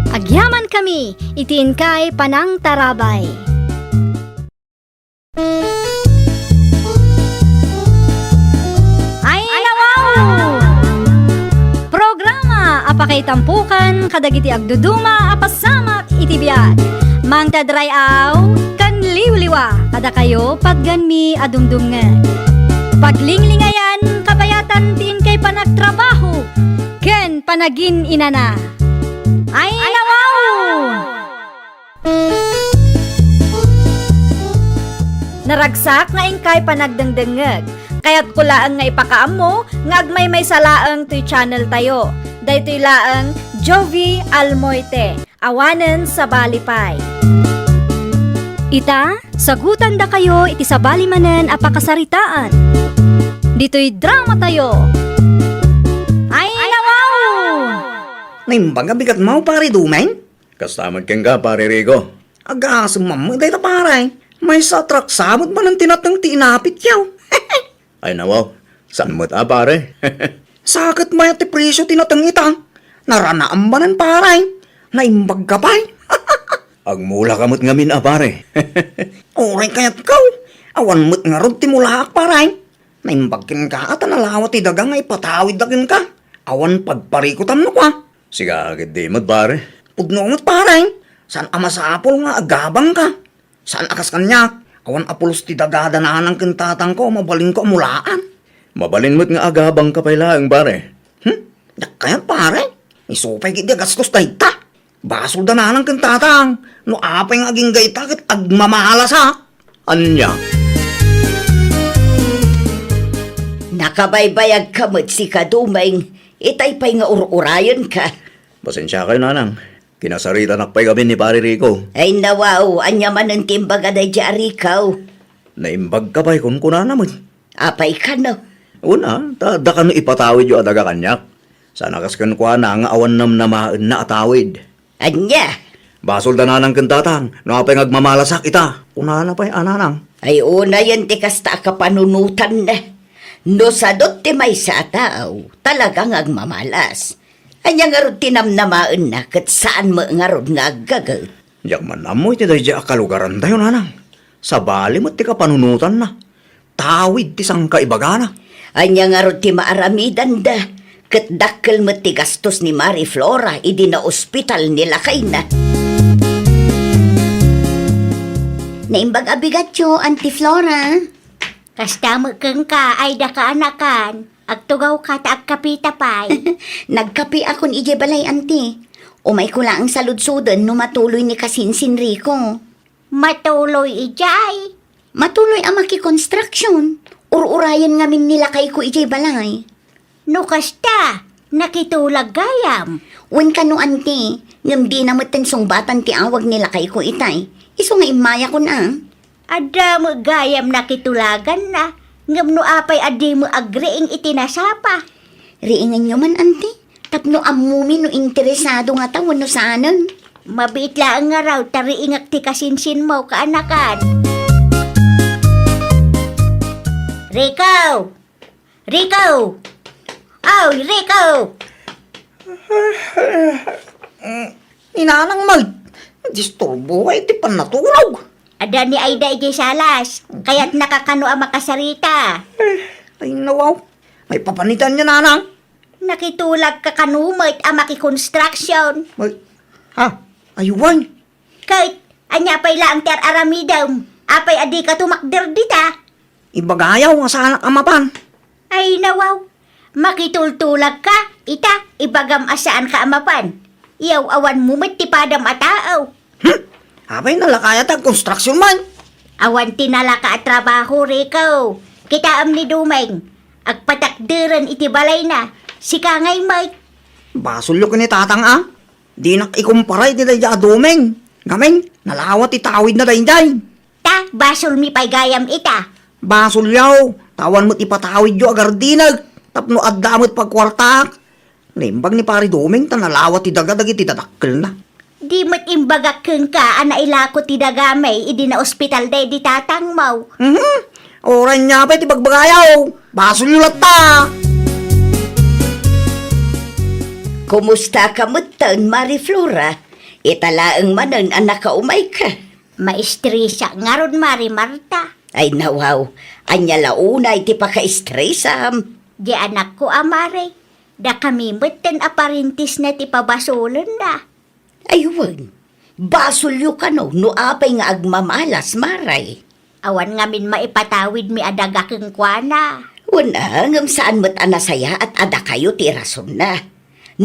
Agyaman kami iti inkay panangtarabay. Ay, nawaw! Programa a pakaitampokan kadagiti agduduma a pasamak iti biag. Mangted ray-aw ken liwliwa kadakayo patgenmi a dumdumngeg. Paglinglingayan, kabayatan ti inkay panagtrabaho ken panagin-inana. Ay, nawaw! Naragsak nga inkay panagdengdengngeg. Kayatko laeng nga ipakaammo nga agmaymaysa laeng toy channel tayo. Daytoy laeng Jovi Almoite, awanen sabali pay. Ita, sagutandakayo iti sabali manen a pakasaritaan. Ditoy drama tayo. Ay, nawaw! Naimbag a bigatmo, Pare Dumeng? Kasta met kenka, Pare Rico. Agasem man met dayta, pare. Maysa a traksa met manen ti nateng ti inapityo. Ay, nawaw. Saan met a, pare? Sa ket mayat ti presio ti nateng ita. Naranaam manen, pare. Naimbagka pay. Agmulaka met ngamin a, pare. Uray kayatko. Awan met ngarud ti mulaak, pare. Naimbag kenka a ta nalawa ti daga nga ipatawidda kenka. Awan pagparikutam no kua. Sika ketdi met, pare. Pudno met, pare. Saan a masapul nga agabangka. Saan a kas kaniak. Awan a pulos ti daga da nanang ken tatangko a mabalinko a mulaan. Mabalin met nga agabangka pay laeng, pare. Hmm? Diak kayat, pare. Isu pay ketdi a gastos dayta. Basol da nanang ken tatang, no apay nga agingga ita ket agmamahalasak. Ania? Nakabaybayagka met sika, Dumeng, Itay pay nga ur-urayenka. Pasensiakayo, nanang. Kinasaritanak pay gamin ni Pare Rico. Ay, nawaw, ania manen ti imbaga daydi a Rico? Naimbagka pay kunkunana met. Apay kano? Una, ta adda kano ipatawidyo a daga kaniak. Sana kas kenkuana nga awan namnamaenna a tawid. Ania? Basolda nanang ken tatang, no apay nga agmamalasak ita. Kunana pay a nanang. Ay, unayen ti kasta a kapanunotanna. No sadut ti maysa a tao, talaga nga agmamalas. Ania ngarud ti namnamaenna ket saan met ngarud nga aggaget? Diak man ammo iti daydi a kalugarantayo, nanang. Sabali met ti kapanunotanna. Tawid ti sangkaibagana. Ania ngarud ti maaramidanda? Ket dakkel met ti gastos ni Mari Flora idi naospital ni lakayna. Naimbag a bigatyo, Auntie Flora. Kasta met kenka, Aida, kaanakan. Agtugawka ta agkapita pay. Nagkapiakon idiay balay, Auntie. Umayko laeng saludsoden no matuloy ni kasinsin Rico. Matuloy idiay? Matuloy a makikonstruksyon. Ur-urayen ngamin ni lakayko idiay balay. No kasta, nakitulag gayam. Wen kano, Auntie, ngem dina metten sungbatan ti awag ni lakayko itay. Isu nga immayakon a. Adda met gayam nakitulaganna, ngem no apay a dimo agriing iti nasapa? Riingenyo man, Auntie, tapno ammomi no interesado ngata wenno saanen. Mabiit laeng ngarud ta riingak ti kasinsinmo, kaanakan. Rico! Rico! Oy, Rico! Ni nanang met, disturbo iti pannatulog. Adda ni Aida idiay salas, kayatnaka kano a makasarita. Ay, nawaw. Maipapanitan niya, nanang. Nakitulagka kano met a makikonstruksyon. Ay, ha? Ay, wen. Ket, ania pay laeng ti ar-aramidem? Apay a dika tumakder dita? Ibagayo nga saanak a mapan. Ay, nawaw. Makitultulagka, ita, ibagam a saanka a mapan. Iyaw-awanmo met ti padam a tao. Hmm? Apay, nalaka aya ti agkonstruksyon man? Awan ti nalaka a trabaho, Rico. Kitaem ni Dumeng. Agpatakderen iti balayna. Sika ngay met. Basolyo ken ni tatang a. Dinak ikumpara iti daydi a Dumeng. Ngamin, nalawa ti tawidna daydiay. Ta, basolmi pay gayam ita. Basolyo, ta awan met ipatawidyo a gardinek, tapno adda met pagkuartaak. Naimbag ni Pari Dumeng ta nalawa ti daga dagiti dadakkelna. Di met imbagak kenka a nailako ti dagami idi naospital daydi tatangmo. Mhm. Uray nia pay ti bagbagayo. Basolyo latta. Kumusta ka metten, Mari Flora? Ita laeng manen a nakaumayka. Maistresak ngarud, Mari Marta. Ay, nawaw, ania la unay ti pakaistresam? Di anakko a Mari, dakami metten a parentesna ti pabasolenna. Ay, wen, basolyo kano no apay nga agmamalas, Mari. Awan ngamin maipatawidmi a daga kenkuana. Wen a, ngem saan met a nasayaat a dakayo ti irasonna.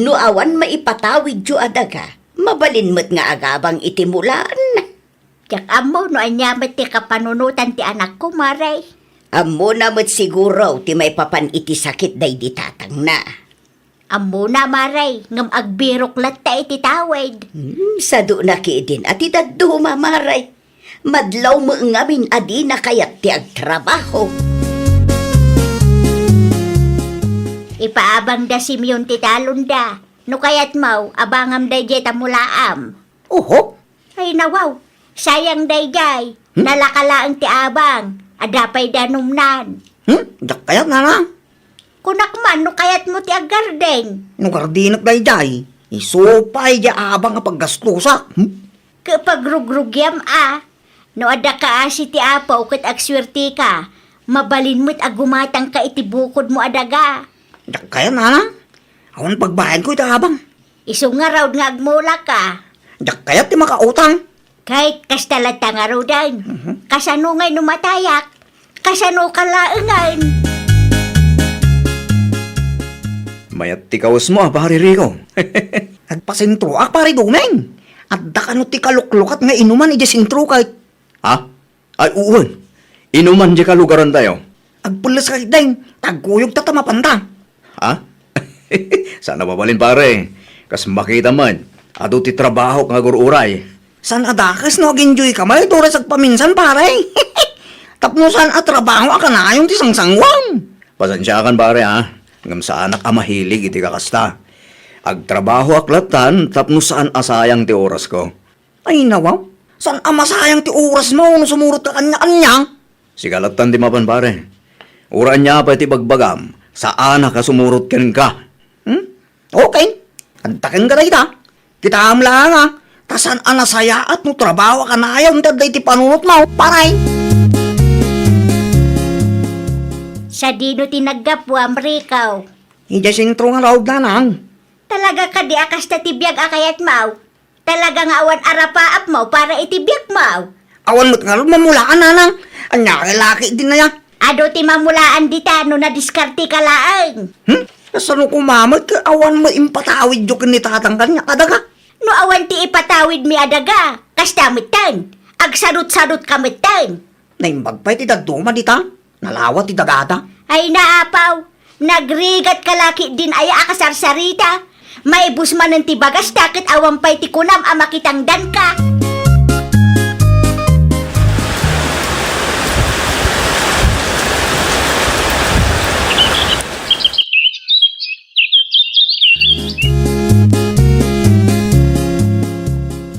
No awan maipatawidyo a daga, mabalin met nga agabang iti mulaan. Diak ammo no ania met ti kapanunotan ti anakko, Mari. Ammona met siguro ti maipapan iti sakit daydi tatangna. Ammona, Mari, ngem agbirok latta iti tawid. Hmm, sadona ketdin a ti dadduma, Mari. Madlaw met ngamin a dina kayat ti agtrabaho. Ipaabangda Simeon ti talonda. No kayatmo, abangam daydiay ta mulaam. Oho. Ay, nawaw. Sayang daydiay. Hmm? Nalaka laeng ti abang. Adda pay danumnan. Hmm? Diak kayat, nanang. Kunak man no kayatmo ti aggarden. No gardenek daydiay, isu pay diay abang a paggastosak. Hmm? Ket pagrugrugiam a. No adda kaasi ti Apo ket agsuerteka, mabalin met a gumatangka iti bukodmo a daga. Diak kayat, nanang. Awan pagbayadko iti abang. Isu ngarud nga agmulaka. Diak kayat ti makautang. Ket kasta latta ngaruden. Mhm. Kasano ngay no matayak? Kasanoka laengen? Mayat ti kawesmo a, Pare Rico. Agpasentroak, Pare Doming. Adda kano ti kaluklukat nga inuman idiay sentro ket. Ha? Ay, wen. Inuman diay kalugarantayo. Agpelles ka, Deng. Tagkuyog ta ta mapanta. Ha? Saan a mabalin, pare. Kas makita met, adu ti trabahok nga agur-uray. Saan a dakes no ag-enjoy ka met, uray sagpaminsan, pare. Tapno saan a trabaho a kanayon ti sangsanguam. Pasensiakan, pare, ha. Ngem saanak a mahilig iti kakasta. Agtrabahoak lattan tapno saan a sayang ti orasko. Ay, nawaw. Saan a masayang ti orasmo no sumurot ka kaniak-kaniak? Sika lattan ti mapan, pare. Uray ania pay ti bagbagam, saanak a sumurot kenka. Hmm? Okay. Adda kenka dayta. Kitaem laeng, a. Ta saan a nasayaat no trabaho a kanayon ti adda iti panunotmo, pare. Sadino ti naggapuam, Rico? Idiay sentro ngarud, nanang. Talaga kadi a kasta ti biag a kayatmo? Talaga nga awan a rapaapmo para iti biagmo? Awan met ngarud mamulaan, nanang. Ania nga laki din aya? Adu ti mamulaan dita no nadiskarteka laeng. Hmm? Kasano koma met ket awan met impatawidyo ken ni tatang kaniak a daga? No awan ti ipatawidmi a daga, kasta metten. Agsadutsadutka metten. Naimbag pay ti dadduma dita. Nalawa ti dagada. Ay, naapaw. Nagrigat ka laki din aya a kasarsarita. Maibus manen ti bagasta ket awan pay ti kunam a makitangdanka.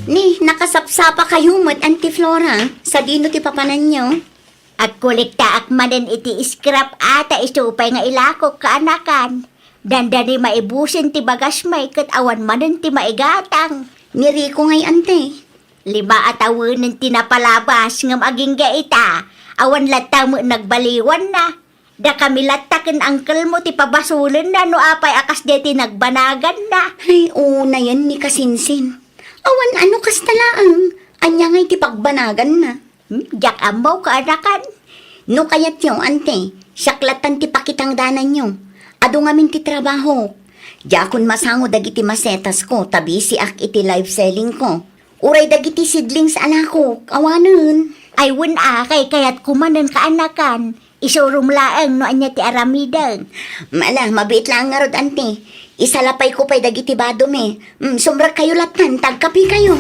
Ni, nakasapsapa kayo met, Auntie Flora. Sadino ti papananyo? Agkolektaak manen iti scrap a ta isu pay nga ilakok, kaanakan. Dandani maibusen ti bagasmi ket awan manen ti maigatang. Ni Rico ngay, ante. Lima a tawenen ti napalabas ngem agingga ita, awan latta met nagbaliwanna. Dakami latta ken angkelmo ti pabasolenna no apay a kasdiay ti nagbanaganna. Ay, unayen ni kasinsin. Awan a no kasta laeng, ania ngay ti pagbanaganna? Hmm, diak ammo, kaanakan. No kayatyo, ante, siak lattan ti pakitangdananyo. Adu ngamin ti trabaho. Diakon masango dagiti masetasko ta bisiak iti live sellingko. Uray dagiti seedlings a lakok, awanen. Ay, wen a, kaykayatko manen, kaanakan. Isurom laeng no ania ti aramidek. Mala, mabiit laeng ngarud, ante. Isalapayko pay dagiti badomi. Mm, sumrekkayo lattan, ta agkapekayo.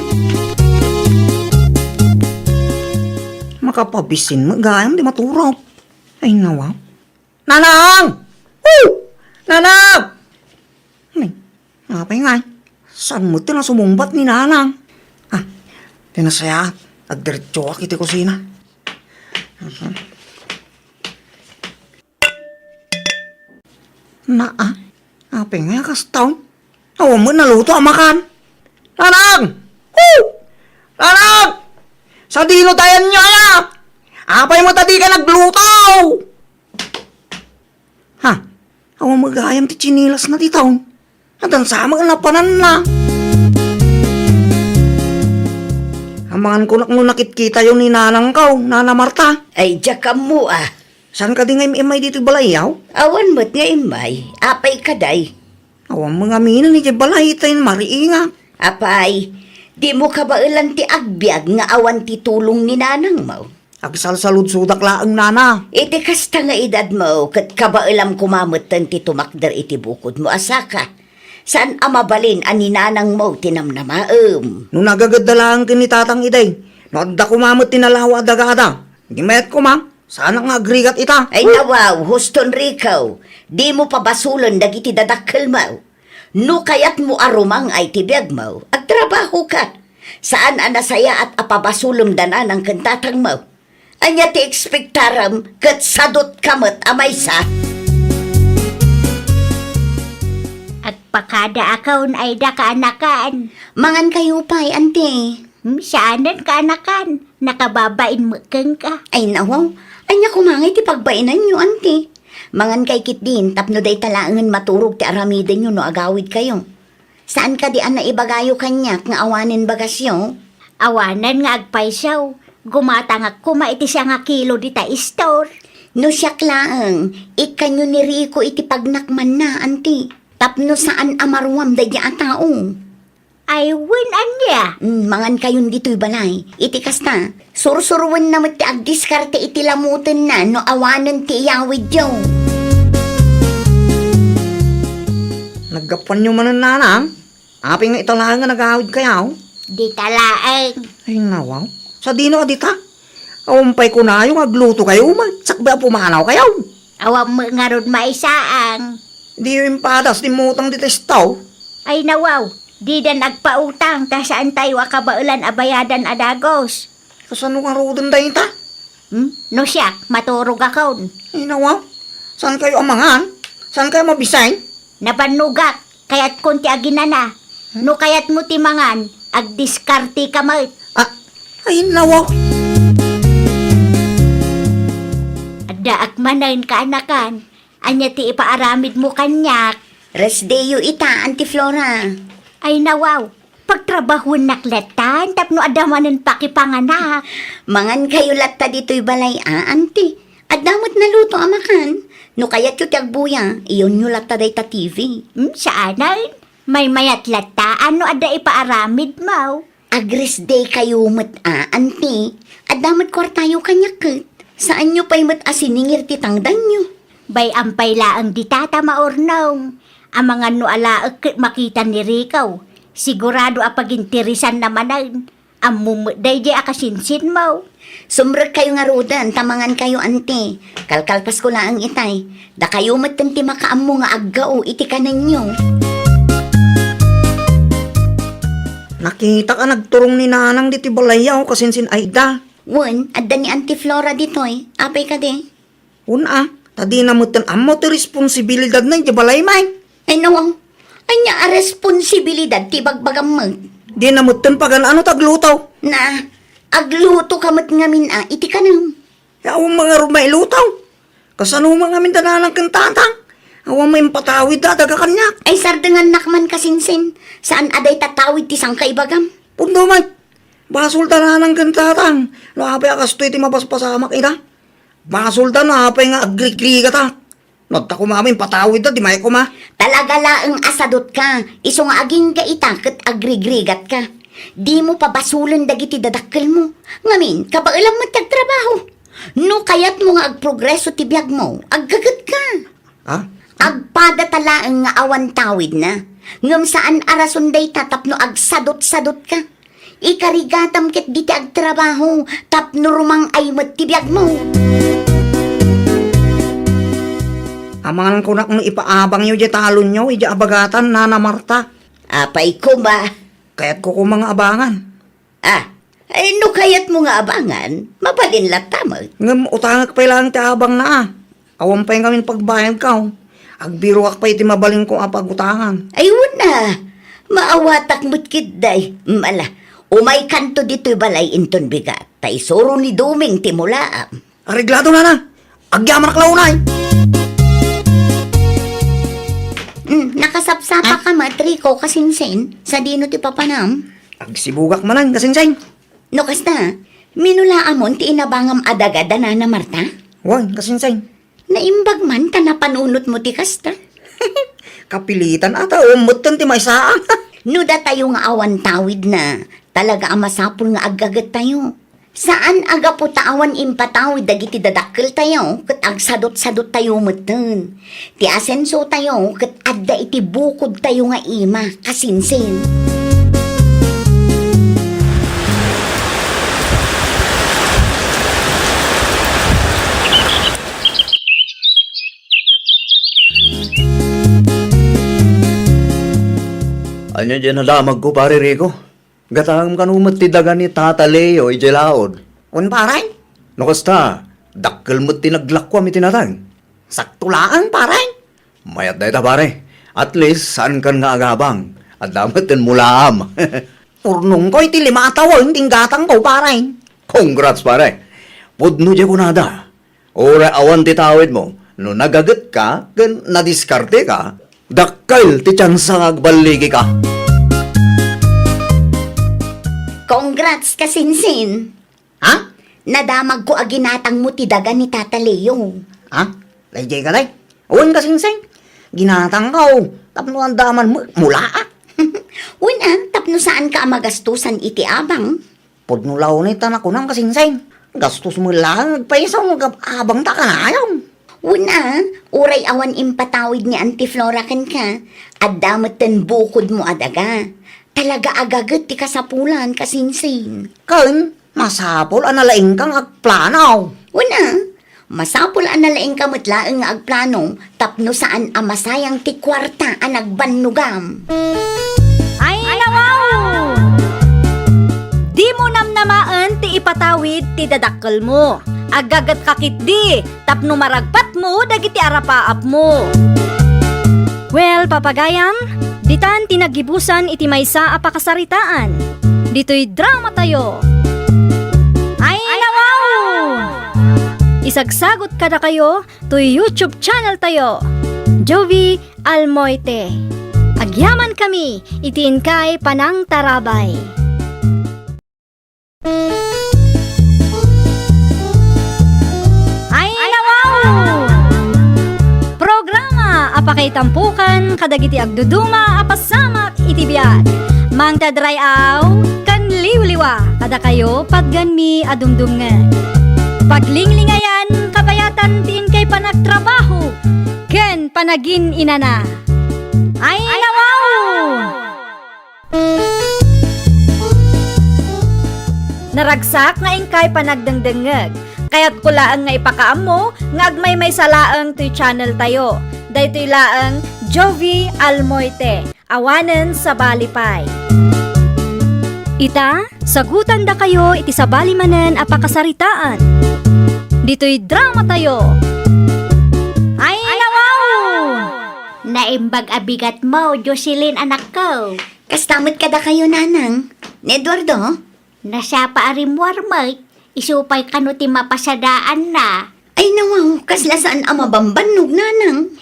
Makapabisin met gayam ti maturog. Ay, nawa. Nanang! Oh! Nanang! Ay, apay ngay? Saan met ti nasumungbat ni Nanang? Ah, ti nasayaat, agdiretsoak iti kusina. Mhm. Naa, apay ngay a kasta? Awan met naluto a makan. Nanang! Oh! Nanang! Sadino ti ayanyo aya? Apay met a dika nagluto? Ha? Awan met gayam ti tsinilasna dita. Nadansa met napananna. Amangan ko nak no nakitkitayo ni Nanangko, Nana Marta. Ay, diak ammo, a. Saan kadi nga im-immay ditoy balayyo? Awan met nga immay. Apay kadi? Awan met ngamin idiay balay, tay mariingak. Apay, dimo kabaelan ti agbiag nga awan ti tulong ni nanangmo? Agsalsaludsodak laeng, Nana. Iti kasta nga edadmo, ket kabaelam koma metten ti tumakder iti bukodmo a saka. Saan a mabalin a ni nanangmo ti namnamaem. No nagagedda laeng ken ni Tatang idi, no adda koma met ti nalawa a dagada, di mayat koma, saanak nga agrigat ita. Ay, nawaw, husto, Enrico, dimo pabasolen dagiti dadakkelmo. No kayatmo a rumang-ay ti biagmo, agtrabahoka. Saan a nasayaat a pabasolem da nanang ken tatangmo. Ania ti ekspektarem ket sadutka met a maysa? Agpakadaakon, ay, da kaanakan. Mangankayo pay, anti. Hmm, saanen kaanakan. Nakababain met kenka. Ay, nawaw. Ania koma ngay ti pagbainanyo, anti? Mangankay ketdin tapno dayta laengen maturog ti aramidenyo no agawidkayo. Saan kadi a naibagayo kaniak nga awanen bagasyo? Awanen nga agpayso. Gumatangak koma iti sangakilo dita istor. No siak laeng, ikkanyo ni Rico iti pagnakmanna, anti. Tapno saan a maruam daydiay a tao. Ay, wen, ania? Mm, mangankayon ditoy balay. Iti kasta, sursuroenna met ti agdiskarte iti lamutenna no awanen ti iyawidyo. Gapuanyo manen, nanang? Apay nga ita laeng nga nagawidkayo? Dita laeng. Ay, nawaw. Sadino a dita? Awan pay kunayo nga aglutokayo met, sakbay a pumanawkayo. Awan met ngarud maisaang. Diyo impadas ti immutang dita istaw? Ay, nawaw. Didan agpautang, ta saantayo a kabaelan a bayadan a dagus. Kasano ngaruden dayta? Hmm? No siak, maturogakon. Ay, nawaw. Saankayo a mangan? Saankayo mabisay? Nabannogak, kayatkon ti aginana. No kayatmo ti mangan, agdiskarteka met. Ah, ay, nawaw. Addaak manen, kaanakan. Ania ti ipaaramidmo kaniak? Rest day-yo ita, Auntie Flora. Ay, nawaw. Pagtrabahuennak latan tapno adda manen pakipanganak. Mangankayo latta ditoy balay a, Auntie. Adda met naluto a makan. No kayatyo ti agbuya, iyonyo latta dayta T V. Hmm, saanen. Maymayat latta no adda ipaaramidmo. Ag-rest day kayo met a, Auntie. Adda met kuartayo kaniak ket. Saanyo pay met a siningir ti tangdanyo. Bay-am pay laeng dita ta maurnong. Amangan no alaek ket makita ni Rico. Sigurado a paginteresanna manen. Ammom met daydiay a kasinsinmo. Sumrekkayo ngaruden ta mangankayo, Auntie. Kalkalpasko laeng itay. Dakayo metten ti makaammo nga aggao iti kanenyo. Nakitak a nagturong ni Nanang ditoy balayyo, kasinsin Aida. Wen, adda ni Auntie Flora ditoy. Apay kadi? Wen a, ta dina metten ammo ti responsibilidadna idiay balaymi. Ay, nawaw. Ania a responsibilidad ti ibagbagam met? Dina metten pagan-ano ti agluto. Na, aglutoka met ngamin a iti kanem. Ya, awan met ngarud mailuto. Kasano met ngamin da Nanang ken Tatang? Awan met impatawid da daga kaniak. Ay, sardengannak man, kasinsin. Saan a dayta tawid ti sangkaibagam? Pudno met. Basol da Nanang ken Tatang. No apay a kastoy ti mapaspasamak ida. Basol da no apay nga agrigrigatak. No adda koma met impatawid da, di maay koma. Talaga laeng a sadutka, isu nga agingga ita ket agrigrigatka. Dimo pabasolen dagiti dadakkelmo. Ngamin, kabaelam met ti agtrabaho. No kayatmo nga agprogreso ti biagmo, aggagetka. Ha? Agpadata laeng nga awan tawidna. Ngem saan a rason dayta tapno agsadut-sadutka. Ikarigatam ketdi ti agtrabaho tapno rumang-ay met ti biagmo. Amangan kunak no ipaabangyo diay talonyo idiay abagatan, Nana Marta. Apay koma? Kayatko koma nga abangan. Ah, ay, no kayatmo nga abangan, mabalin latta met. Ngem utangek pay laeng ti abangna a. Awan pay ngamin pagbayadko. Agbiroak pay iti mabalinko a pagutangan. Ay, wen a. Maawatak met ketdi. Mala, umaykanto ditoy balay inton bigat. Ta isuro ni Doming ti mulaam. Areglado, Nana. Agyamanak la unay. Hmm, nakasapsapa ka met, Rico, kasinsin. Sadino ti papanam? Agsibugak manen, kasinsin. No kasta, minulaamon ti inabangam a daga da Nana Marta? Wen, kasinsin. Naimbag man ta napanunotmo ti kasta. Kapilitan a ta ummetten ti maysa. No datayo nga awan tawidna, talaga a masapul nga aggagettayo. Saan a gapu ta awan impatawid dagiti dadakkeltayo ket agsadut-saduttayo metten. Ti asensotayo ket adda iti bukodtayo nga ima, kasinsin. Ania diay nadamagko, Pare Rico? Gatangem kano met ti daga ni Tata Leo idiay laod? Wen, pare. No kasta, dakkel met ti naglakuam iti nateng. Sakto laeng, pare. Mayat dayta, pare. At least, saankan nga agabang. Adda met ti mulaam. Urnongko iti lima a tawen ti inggatangko, pare. Congrats, pare. Pudno diay kunada. Uray awan ti tawidmo, no nagagetka ken nadiskarteka, dakkel ti tsansa nga agballigika. Congrats, kasinsin! Ha? Nadamagko a ginatangmo ti daga ni Tata Leo. Ha? Daydiay ka, day? Wen, kasinsin. Ginatangko tapno adda man mu-, mulaak. Wen a, tapno saanka a magastosan iti abang. Pudno la unay ta nakunam, kasinsin. Gastos met laeng agpayso no agab-, abangta kanayon. Wen a, uray awan impatawid ni Auntie Flora kenka, adda metten bukodmo a daga. Talaga a gaget ti kasapulan, kasinsin. Ken, masapul a nalaingka nga agplano. Wen a, masapul a nalaingka met laeng nga agplano tapno saan a masayang ti kuarta a nagbannogam. Ay, nawaw! Dimo namnamaen ti ipatawid ti dadakkelmo. Aggagetka ketdi tapno maragpatmo dagiti arapaapmo. Well, papagayam, ditan ti naggibusan iti maysa a pakasaritaan. Ditoy dramatayo. Ay, nawaw! Isagsagot kadakayo toy YouTube channel tayo, Jovie Almoite. Agyamankami iti inkay panangtarabay. Ay, nawaw! Programa a pakaitampukan kadagiti agduduma a pasamak iti biag. Mangted ray-aw ken liwliwa kadakayo patgenmi a dumdumngeg. Paglinglingayan kabayatan ti inkay panagtrabaho ken panagin-inana. Ay, nawaw! Naragsak nga inkay panagdengdengngeg. Kayatko laeng nga ipakaammo nga agmaymaysa laeng toy channel tayo. Daytoy laeng Jovie Almoite, awanen sabali pay. Ita, sagutandakayo iti sabali manen a pakasaritaan. Ditoy dramatayo. Ay, nawaw! Naimbag a bigatmo, Jocelyn, anakko. Kasta met kadakayo, nanang. Ni Eduardo? Nasapa a rimmuar met, isu pay kano ti mapasadaanna. Ay, nawaw, kasla saan a mabambannog, nanang.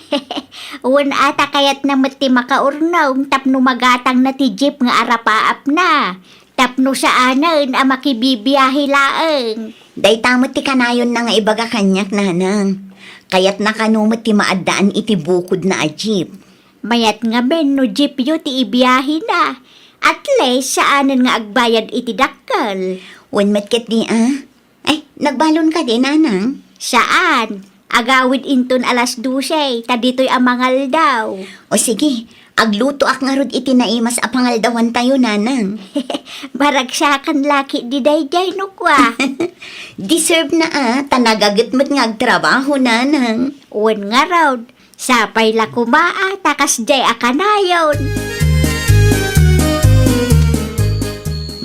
Wen a, ta kayatna met ti makaurnong tapno magatangna ti jeep nga arapaapna. Tapno saanen a makibibiahe laeng. Dayta met ti kanayonna nga ibaga kaniak, nanang. Kayatna kano met ti maaddaan iti bukodna a jeep. Mayat ngamin no jeepyo ti ibiahena. At least, saanen nga agbayad iti dakkel. Wen met ketdi a. Ay, nagbalon kadi, nanang? Saan. Agawid inton alas dose, ta ditoy a mangaldaw. O sige, aglutoak ngarud iti naimas a pangaldawantayo, nanang. Maragsakan la ketdi daydiay no kua. Deserve na a, ta nagaget met nga agtrabaho, nanang. Wen ngarud, sapay la koma a ta kasdiay a kanayon.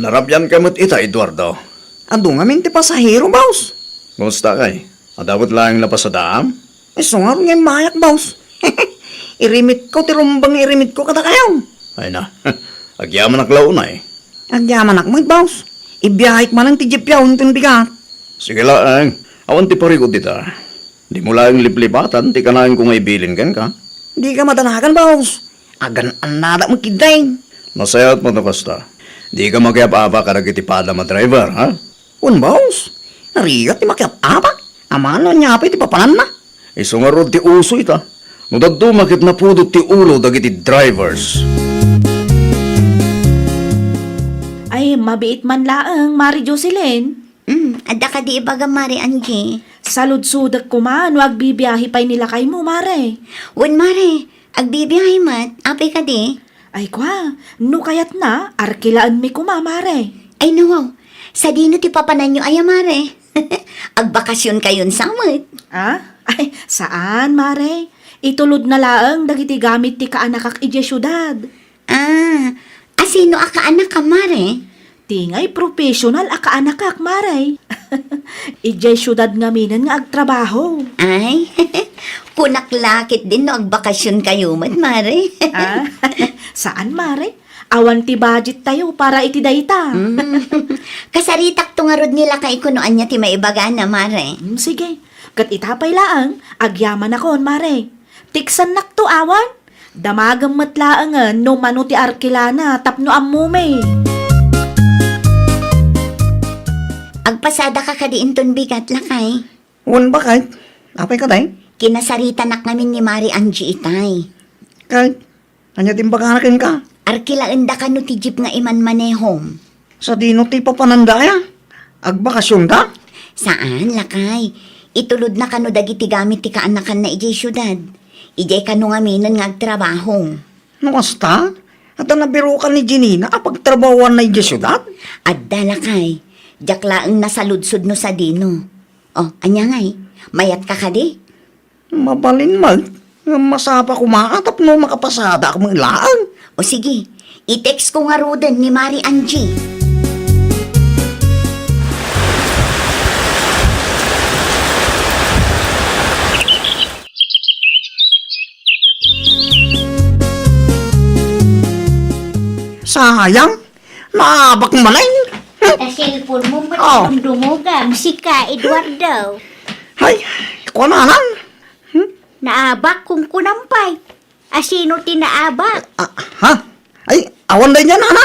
Narabianka met ita, Eduardo. Adu ngamin ti pasahero, boss. Kumusta kay? Adda met laeng napasadaam? Isu ngarud nga immayak, boss. Irimitko ti rumbeng nga irimitko kadakayo. Ay na, agyamanak la unay. Agyamanak met, boss. Ibiyahek manen ti jeepyo inton bigat. Sige laeng, awan ti parikut dita. Dimo laeng liplipatan ti kanaenko nga ibilin kenka. Dika madanagan, boss. Agan-annadak met ketdi. Nasayaat met no kasta. Dika makiap-apa kadagiti padam a driver, ha? Wen, boss. Narigat ti makiap-apa. Amangan no ania pay ti papananna. Isu ngarud ti uso ita. No dadduma ket napudot ti ulo dagiti drivers. Ay, mabiit man laeng, Mare Jocelyn. Hmm, adda kadi ibagam, Mare Angie? Saludsodek koma no agbibiahe pay ni lakaymo, Mare. Wen, Mare, agbibiahe met. Apay kadi? Ay, kua, no kayatna, arkilaenmi koma, Mare. Ay, nawaw. Sadino ti papananyo aya, Mare? Agbakasionkayon sa met. Ah? Ay, saan, Mare. Itulodna laeng dagiti gamit ti kaanakak idiay siudad. Ah, asino a kaanakam, Mare? Ti ngay professional a kaanakak, Mare. Idiay siudad ngaminen nga agtrabaho. Ay, kunak la ketdin no agbakasionkayo met, Mare. Ah, saan, Mare? Awan ti budgettayo para iti dayta. Mm. Kasaritakto ngarud ni lakayko no ania ti maibagana, Mare. Mm, sige. Ket ita pay laeng, agyamanakon, Mare. Tiksannakto awan? Damagem met laengen no mano ti arkilana tapno ammomi. Agpasadaka kadi inton bigat, lakay? Wen, baket. Apay kadi? Kinasaritanak ngamin ni Mare Angie itay. Ket ania ti imbagana kenka? Arkilaenda kano ti jeep nga imanmanehom. Sadino ti papananda aya? Agbakasionda? Saan, lakay. Itulodna kano dagiti gamit ti kaanakanna idiay siudad. Idiay kano ngaminen nga agtrabaho. No kasta, adda nabirukan ni Janina a pagtrabahuanna idiay siudad? Adda, lakay. Diak laeng nasaludsod no sadino. O, ania ngay? Mayatka kadi? Mabalin met, ngem masapa koma a tapno makapasadaak met laeng. O sige, i-text ko ngaruden ni Mari Angie. Sayang, naabak manen. Ta cellphone mo, ba't Oh. dumdumugam? Sika, Eduardo. Hay, kuananan. Hmm? Naabak, kunkunam pay. Asino ti naabak? Ah, ha? Ay, awan daydiay, nana?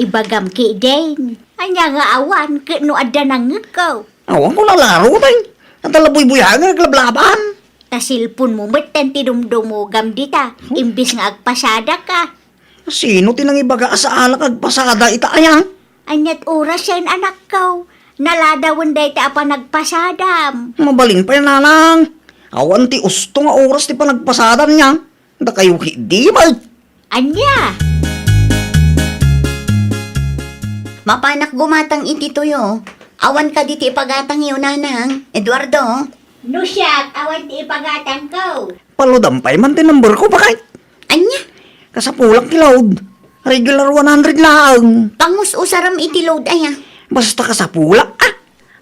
Ibagam ketdin. Ania nga awan, ket no adda nangngegko? Awan ko nalaro, tay. Adda la buybuyagan, naglablabaan. Ta cellphone mo met ti dumdumugam dita, imbes nga agpasadaka. Sino ti nangibaga a saanak agpasada ita aya? Ania't oras yan, anakko? Naladawen dayta a panagpasadam. Mabalin pay, nanang. Awan ti usto nga oras ti panagpasadam niya. Dakayo ketdi, bay. Ania? Mapanak gumatang iti tuyo. Awan kadi ti ipagatangyo, nanang, Eduardo? No siak, awan ti ipagatangko. Paludam pay man ti number ko, bakit? Ania? Kasapulak ti load. Regular one hundred laeng. Pangus-usaram iti load aya. Basta kasapulak, ah.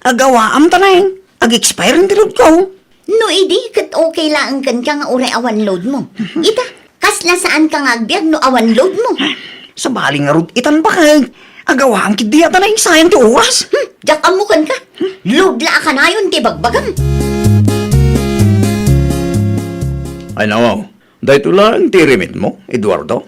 Agawaam ta neng. Ag-expire ti load ko. No idi, ket okay laeng kenka nga uray awan load mo. Ita, kasla saanka nga agbiag no awan load mo. Sabali ngarud itan, bakit? Agawaam ketdi ata neng, sayang ti oras. Hmm, diak ammo kenka. Load la a kanayon ti bagbagam. Ay, nawaw. Daytoy laeng ti irimidmo, Eduardo?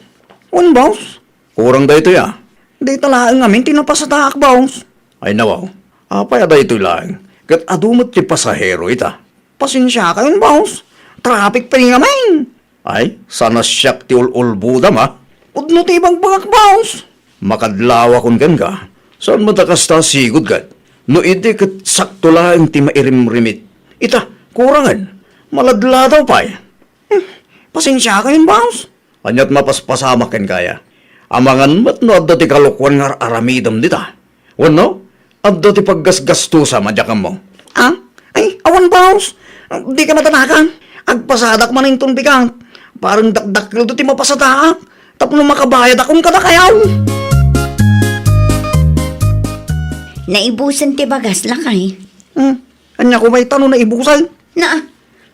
Wen, boss. Kurang daytoy, a. Dayta laeng ngamin ti napasadaak, boss. Ay, nawaw. Apay a daytoy laeng? Ket adu met ti pasahero ita. Pasensiakayon, boss. Traffic pay ngamin. Ay, sana siak ti ul-ulbodam, a? Pudno ti ibagbagak, boss. Makadlawakon kenka. Saan met a kasta a sigud ket? No idi ket sakto laeng ti mairimrimit. Ita, kurangen. Maladladaw pay. Hmm, pasensiakayon, boss. Ania't mapaspasamak kenka aya? Amangan met no adda ti kalokuan nga ar-aramidem dita. Wenno, adda ti paggasgastosam a diak ammo. Ah? Ay, awan, boss. Dika madanagan. Agpasadak manen inton bigat. Parang dakdakkelto ti mapasadaak tapno makabayadakon kadakayo. Naibusen ti bagas, lakay. Hmm, ania koma ita no naibusen? Naa,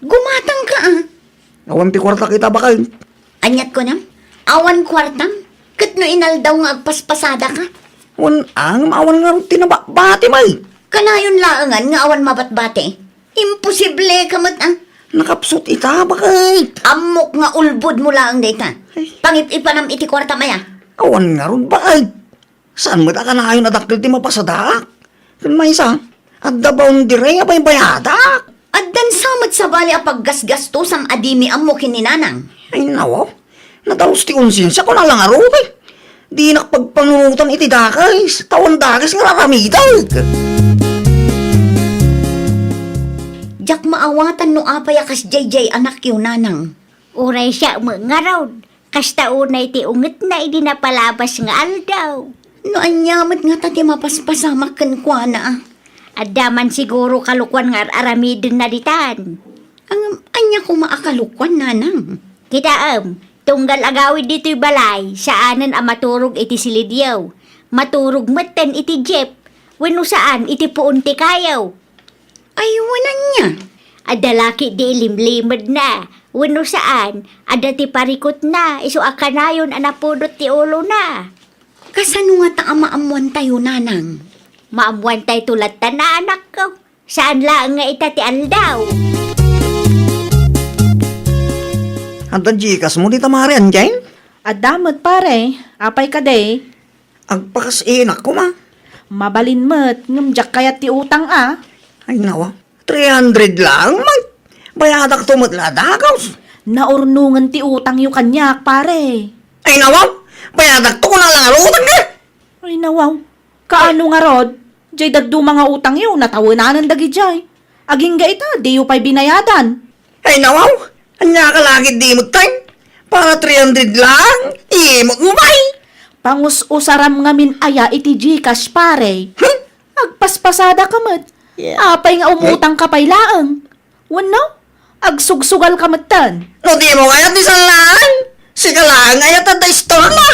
gumatangka, a. Awan ti kuartak ita, bakit? Ania't kunam? Awan kuartam? Ket no inaldaw nga agpaspasadaka? Wen, a, ngem awan ngarud ti nababati, may. Kanayon laengan nga awan mabatbati? Imposible ka met, a. Nakapsut ita, bakit? Ammok nga ulbodmo laeng dayta. Ay. Pangip-ipanam iti kuartam aya. Awan ngarud, bakit? Saan met a kanayon a dakkel ti mapasadaak? Ken maysa, adda boundary a baybayadak. Addan sa met sabali a paggasgastosam a dimi ammo ken ni nanang. Ay, nawaw. Nadalus ti konsensiak, kuna la ngarud, eh. Dinak pagpanunotan iti dakes, ta awan dakes nga ar-aramidek. Diak maawatan no apay a kasdiay anakyo, nanang. Uray siak met ngarud. Kasta unay ti ungetna idi napalabas nga aldaw. No ania met ngata ti mapaspasamak kenkuana, a? Adda man siguro kalokuan nga ar-aramidenna ditan. Ngem ania koma a kalokuan, nanang? Kitaem, tunggal agawid ditoy balay, saanen a maturog iti silidyo. Maturog metten iti jeep, wenno saan iti puon ti kayo. Ay, wen ania? Adda la ketdi ilimlimedna, wenno saan, adda ti parikutna, isu a kanayon a napudot ti ulona. Kasano ngata a maammoantayo, nanang? Maammoantayto latta, anakko. Saan laeng nga ita ti aldaw. Adda Gcash mo dita, Mari Angie? Adda met, pare. Apay kadi? Agpakas-inak koma. Mabalin met, ngem diak kayat ti utang, a. Ay, nawa. Three hundred lang, may. Bayadakto met la dagus. Naurnongen ti utangyo kaniak, pare. Ay, nawa. Bayadakto, kuna la nga utang, eh. Ay, nawa. Kaano ngarud? Jay dadduma nga utangyo, natawenanen dagidiay. Agingga ita, diyo pay binayadan. Ay, nawaw! Ania ka lagid di met, tay? Para three hundred lang? Imot mo, bay! Pangus-usaram ngamin aya iti GCash, pare. Huh? Agpaspasada ka met. Yeah. Apay nga umutang ka pay laeng? Wenno, agsugsugal ka metten? No di mo kayat ti sallaan, sika laeng aya ta adda istorna.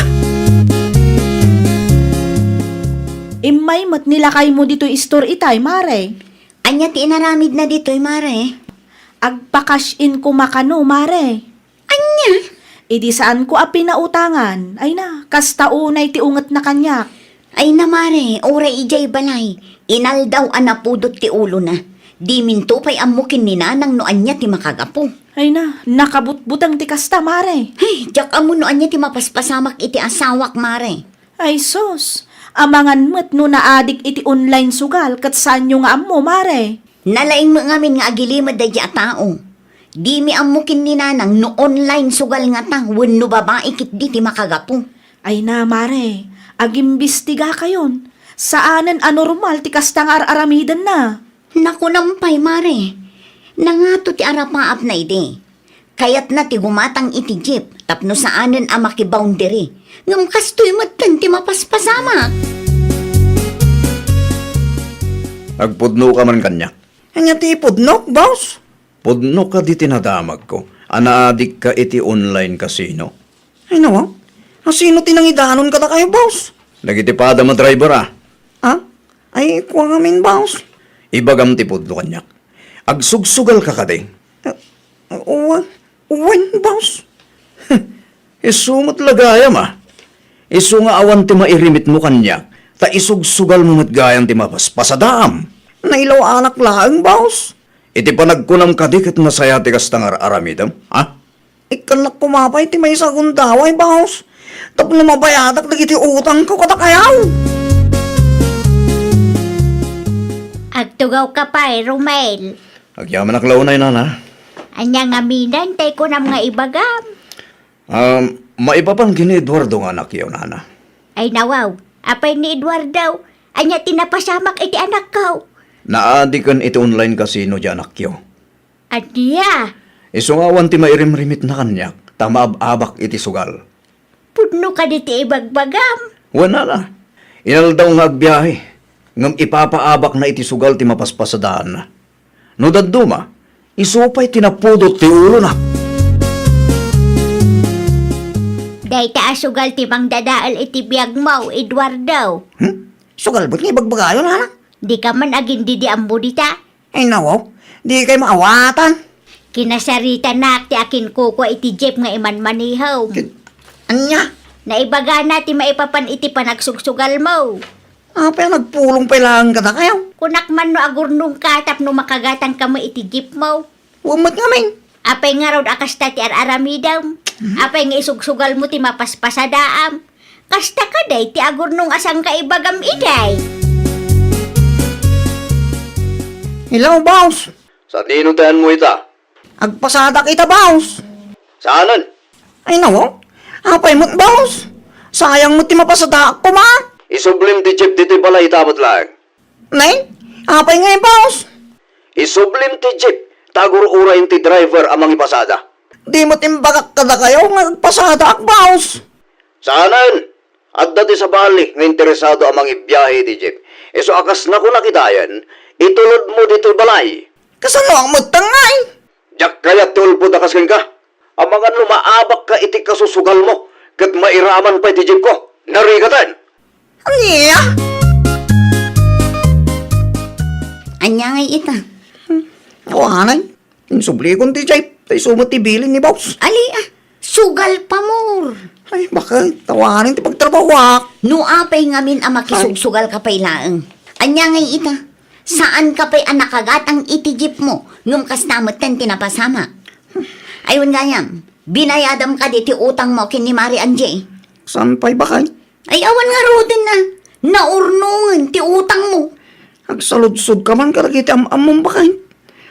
Immay met ni lakaymo ditoy istor itay, mare. Ania ti inaramidna ditoy, mare? Agpa-cash in koma kano, mare. Ania? Idi saanko a pinautangan, ay na, kasta unay ti ungetna kaniak. Ay na, mare, uray idiay balay, inaldaw a napudot ti ulona. Diminto pay ammo ken ni nanang no ania ti makagapu. Ay na, nakabutbuteng ti kasta, mare. Ay, diak ammo no ania ti mapaspasamak iti asawak, mare. Ay sus, amangan met no naadik iti online sugal ket saanyo nga ammo, mare. Nalaing met ngamin nga agilimed daydi a tao. Dimi ammo ken ni nanang no online sugal ngata wenno babai ketdi ti makagapu. Ay na, mare, agimbistigakayon. Saanen a normal ti kasta nga ar-aramidenna. Nakunam pay, mare. Nangato ti arapaapna idi. Kayatna ti gumatang iti jeep tapno saanen a makiboundary. Ngem kastoy metten ti mapaspasamak. Agpudnoka man kaniak. Ania ti pudnok, boss? Pudno kadi ti nadamagko a naadikka iti online casino. Ay, nawa? Asino ti nangidanon kadakayo, boss? Dagiti padam a driver, a. Ah? Ay, kua ngamin, boss. Ibagam ti pudno kaniak. Agsugsugal ka kadi? Ah, wen, wen, boss. Isu met la gayam, a. Isu nga awan ti mairimit mo kaniak, ta isugsugal mo met gayam ti mapaspasadaam. Nailaw-anak laeng, boss. Iti panagkunam kadi ket nasaya ti kasta nga ar-aramidem, a? Ikkannak koma pay ti maysa a gundaway, boss, tapno mabayadak dagiti utangko kadakayo. Agtugawka pay, Romel. Agyamanak la unay, nana. Ania ngaminen tay kunam nga ibagam? Um, maipapan ken ni Eduardo nga anakyo, nana. Ay, nawaw. Apay ni Eduardo? Ania ti napasamak iti anakko? Naadiken iti online casino ti anakyo. Ania? Isu nga awan ti mairimrimitna kaniak, ta maab-abak iti sugal. Pudno kadi ti ibagbagam? Wen, nana. Inaldaw nga agbiahe, ngem ipapaabakna iti sugal ti mapaspasadaanna. No dadduma, isu pay ti napudot ti ulona. Dayta a sugal ti mangdadael iti biagmo, Eduardo. Hmm? Sugal met nga ibagbagayo, nana? Dika man agin-idi ammo dita? Ay, nawaw, dikay maawatan. Kinasaritanak ti akinkukua iti jeep nga imanmanihom. Ket, ania? Naibagana ti maipapan iti panagsugsugalmo. Apay a nagpulong pay laeng kadakayo? Kunak man no agurnongka tapno makagatangka met iti jeepmo. Wen met ngamin. Apay ngarud a kasta ti ar-aramidem? Mhm. Apay nga isugsugalmo ti mapaspasadaam? Kasta kadi ti agurnong a sangkaibagam idiay. Hello, boss. Sadino ti anmo ita? Agpasadak ita, boss. Saanen? Ay, nawaw. Apay met, boss? Sayang met ti mapasadaak koma. Isublim ti jeep ditoy balay ita met laeng. Nay, apay ngay, boss? Isublim ti jeep, ta agur-urayen ti driver a mangipasada. Di met imbagak kadakayo nga agpasadaak, boss. Saanen? Adda ti sabali nga interesado a mangibiahe iti jeep. Isu a kas nakunak idiayen, itulodmo ditoy balay. Kasanoak met ngay? Diak kayat ti ulpod a kas kenka. Amangan no maabakka iti kasusugalmo, ket mairaman pay ti jeepko. Narikaten! Ania? Ania ngay ita? Hmm, awanen. Insublikon ti jeep, ta isu met ti bilin ni boss. Ali, a, sugal pamor. Ay, bakit? Awanen ti pagtrabahoak. No apay ngamin a makisugsugalka pay laeng. Ania ngay ita? Saanka pay a nakagatang iti jeepmo, ngem kasta metten ti napasamak. Ay, wen gayam, binayadam kadi ti utangmo ken ni Mari Angie? Saan pay, baket? Ay, awan ngaruden a. Naurnongen ti utangmo. Agsaludsodka man kadagiti am-ammom, baket.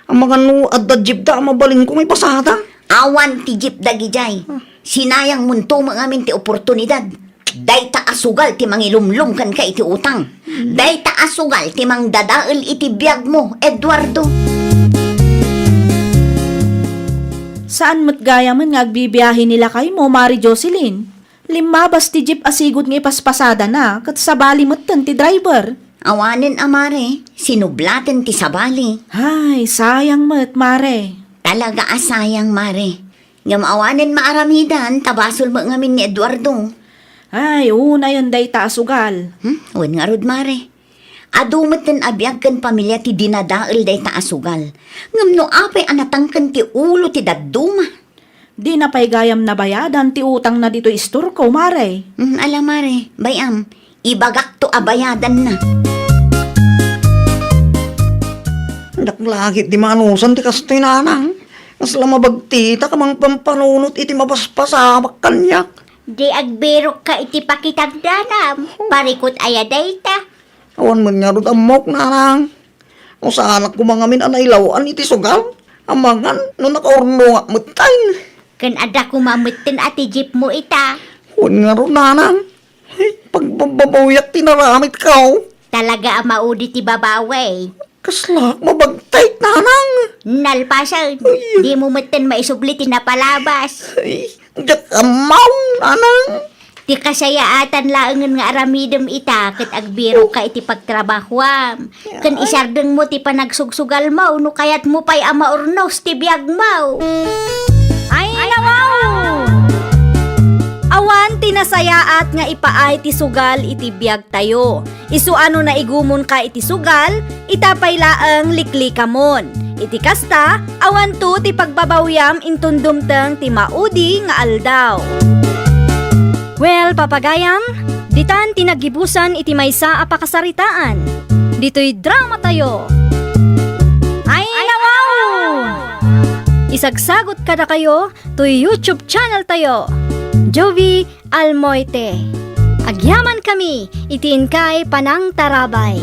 Amangan no adda jeepda a mabalinko nga ipasada. Awan ti jeep dagidiay. Sinayangmonto met ngamin ti oportunidad. Dayta a sugal ti mangilumlom kenka iti utang. Dayta a sugal ti mangdadael iti biagmo, Eduardo. Saan met gayamen nga agbibiahe ni lakaymo, Mare Jocelyn? Limmabas ti jeep a sigud nga ipaspasadana, ket sabali metten ti driver. Awanen a, Mare, sinublaten ti sabali. Ay, sayang met, Mare. Talaga a sayang, Mare. Ngem awanen maaramidan, ta basol met ngamin ni Eduardo. Ay, unayen dayta a sugal. Hmm? Wen ngarud, Mare. Adu metten a biag ken pamilia ti dinadael dayta a sugal. Ngem no apay a natangken ti ulo ti dadduma? Dina pay gayam nabayadan ti utangna ditoy istorko, Mare. Hmm, ala, Mare, bay-am, ibagakto a bayadanna. Dakkel la ket ti maanusan ti kastoy, Nanang. Kasla mabagtitak a mangpampanunot iti mapaspasamak kaniak. Di agbirokka iti pakitagdanam. Parikut aya dayta? Awan met ngarud ammok, Nanang. No saanak koma ngamin a nailaw-an iti sugal a mangan no nakaurnongak metten. Ken adda koma metten a ti jeepmo ita? Wen ngarud, Nanang. Pagbababawiak ti naramidko. Talaga a maudi ti babawi. Kaslak mabagtay, Nanang. Nalpasen, ay, dimo metten maisubli ti napalabas. Ay, diak ammo, Nanang. Ti kasayaatan laengen nga aramidem ita ket agbirokka iti pagtrabahoam. Ken isardengmo ti panagsugsugalmo no kayatmo pay a maurnos ti biagmo. Ay, nawaw! Awan ti nasayaat nga ipaay ti sugal iti biagtayo. Isu a no naigumonka iti sugal, ita pay laeng liklikamon. Iti kasta, awanto ti pagbabawiam inton dumteng ti maudi nga aldaw. Well, papagayam, ditan ti naggibusan iti maysa a pakasaritaan. Ditoy dramatayo. Ay, nawaw! Isagsagot kadakayo toy YouTube channel tayo, Jovie Almoite. Agyamankami iti inkay panangtarabay.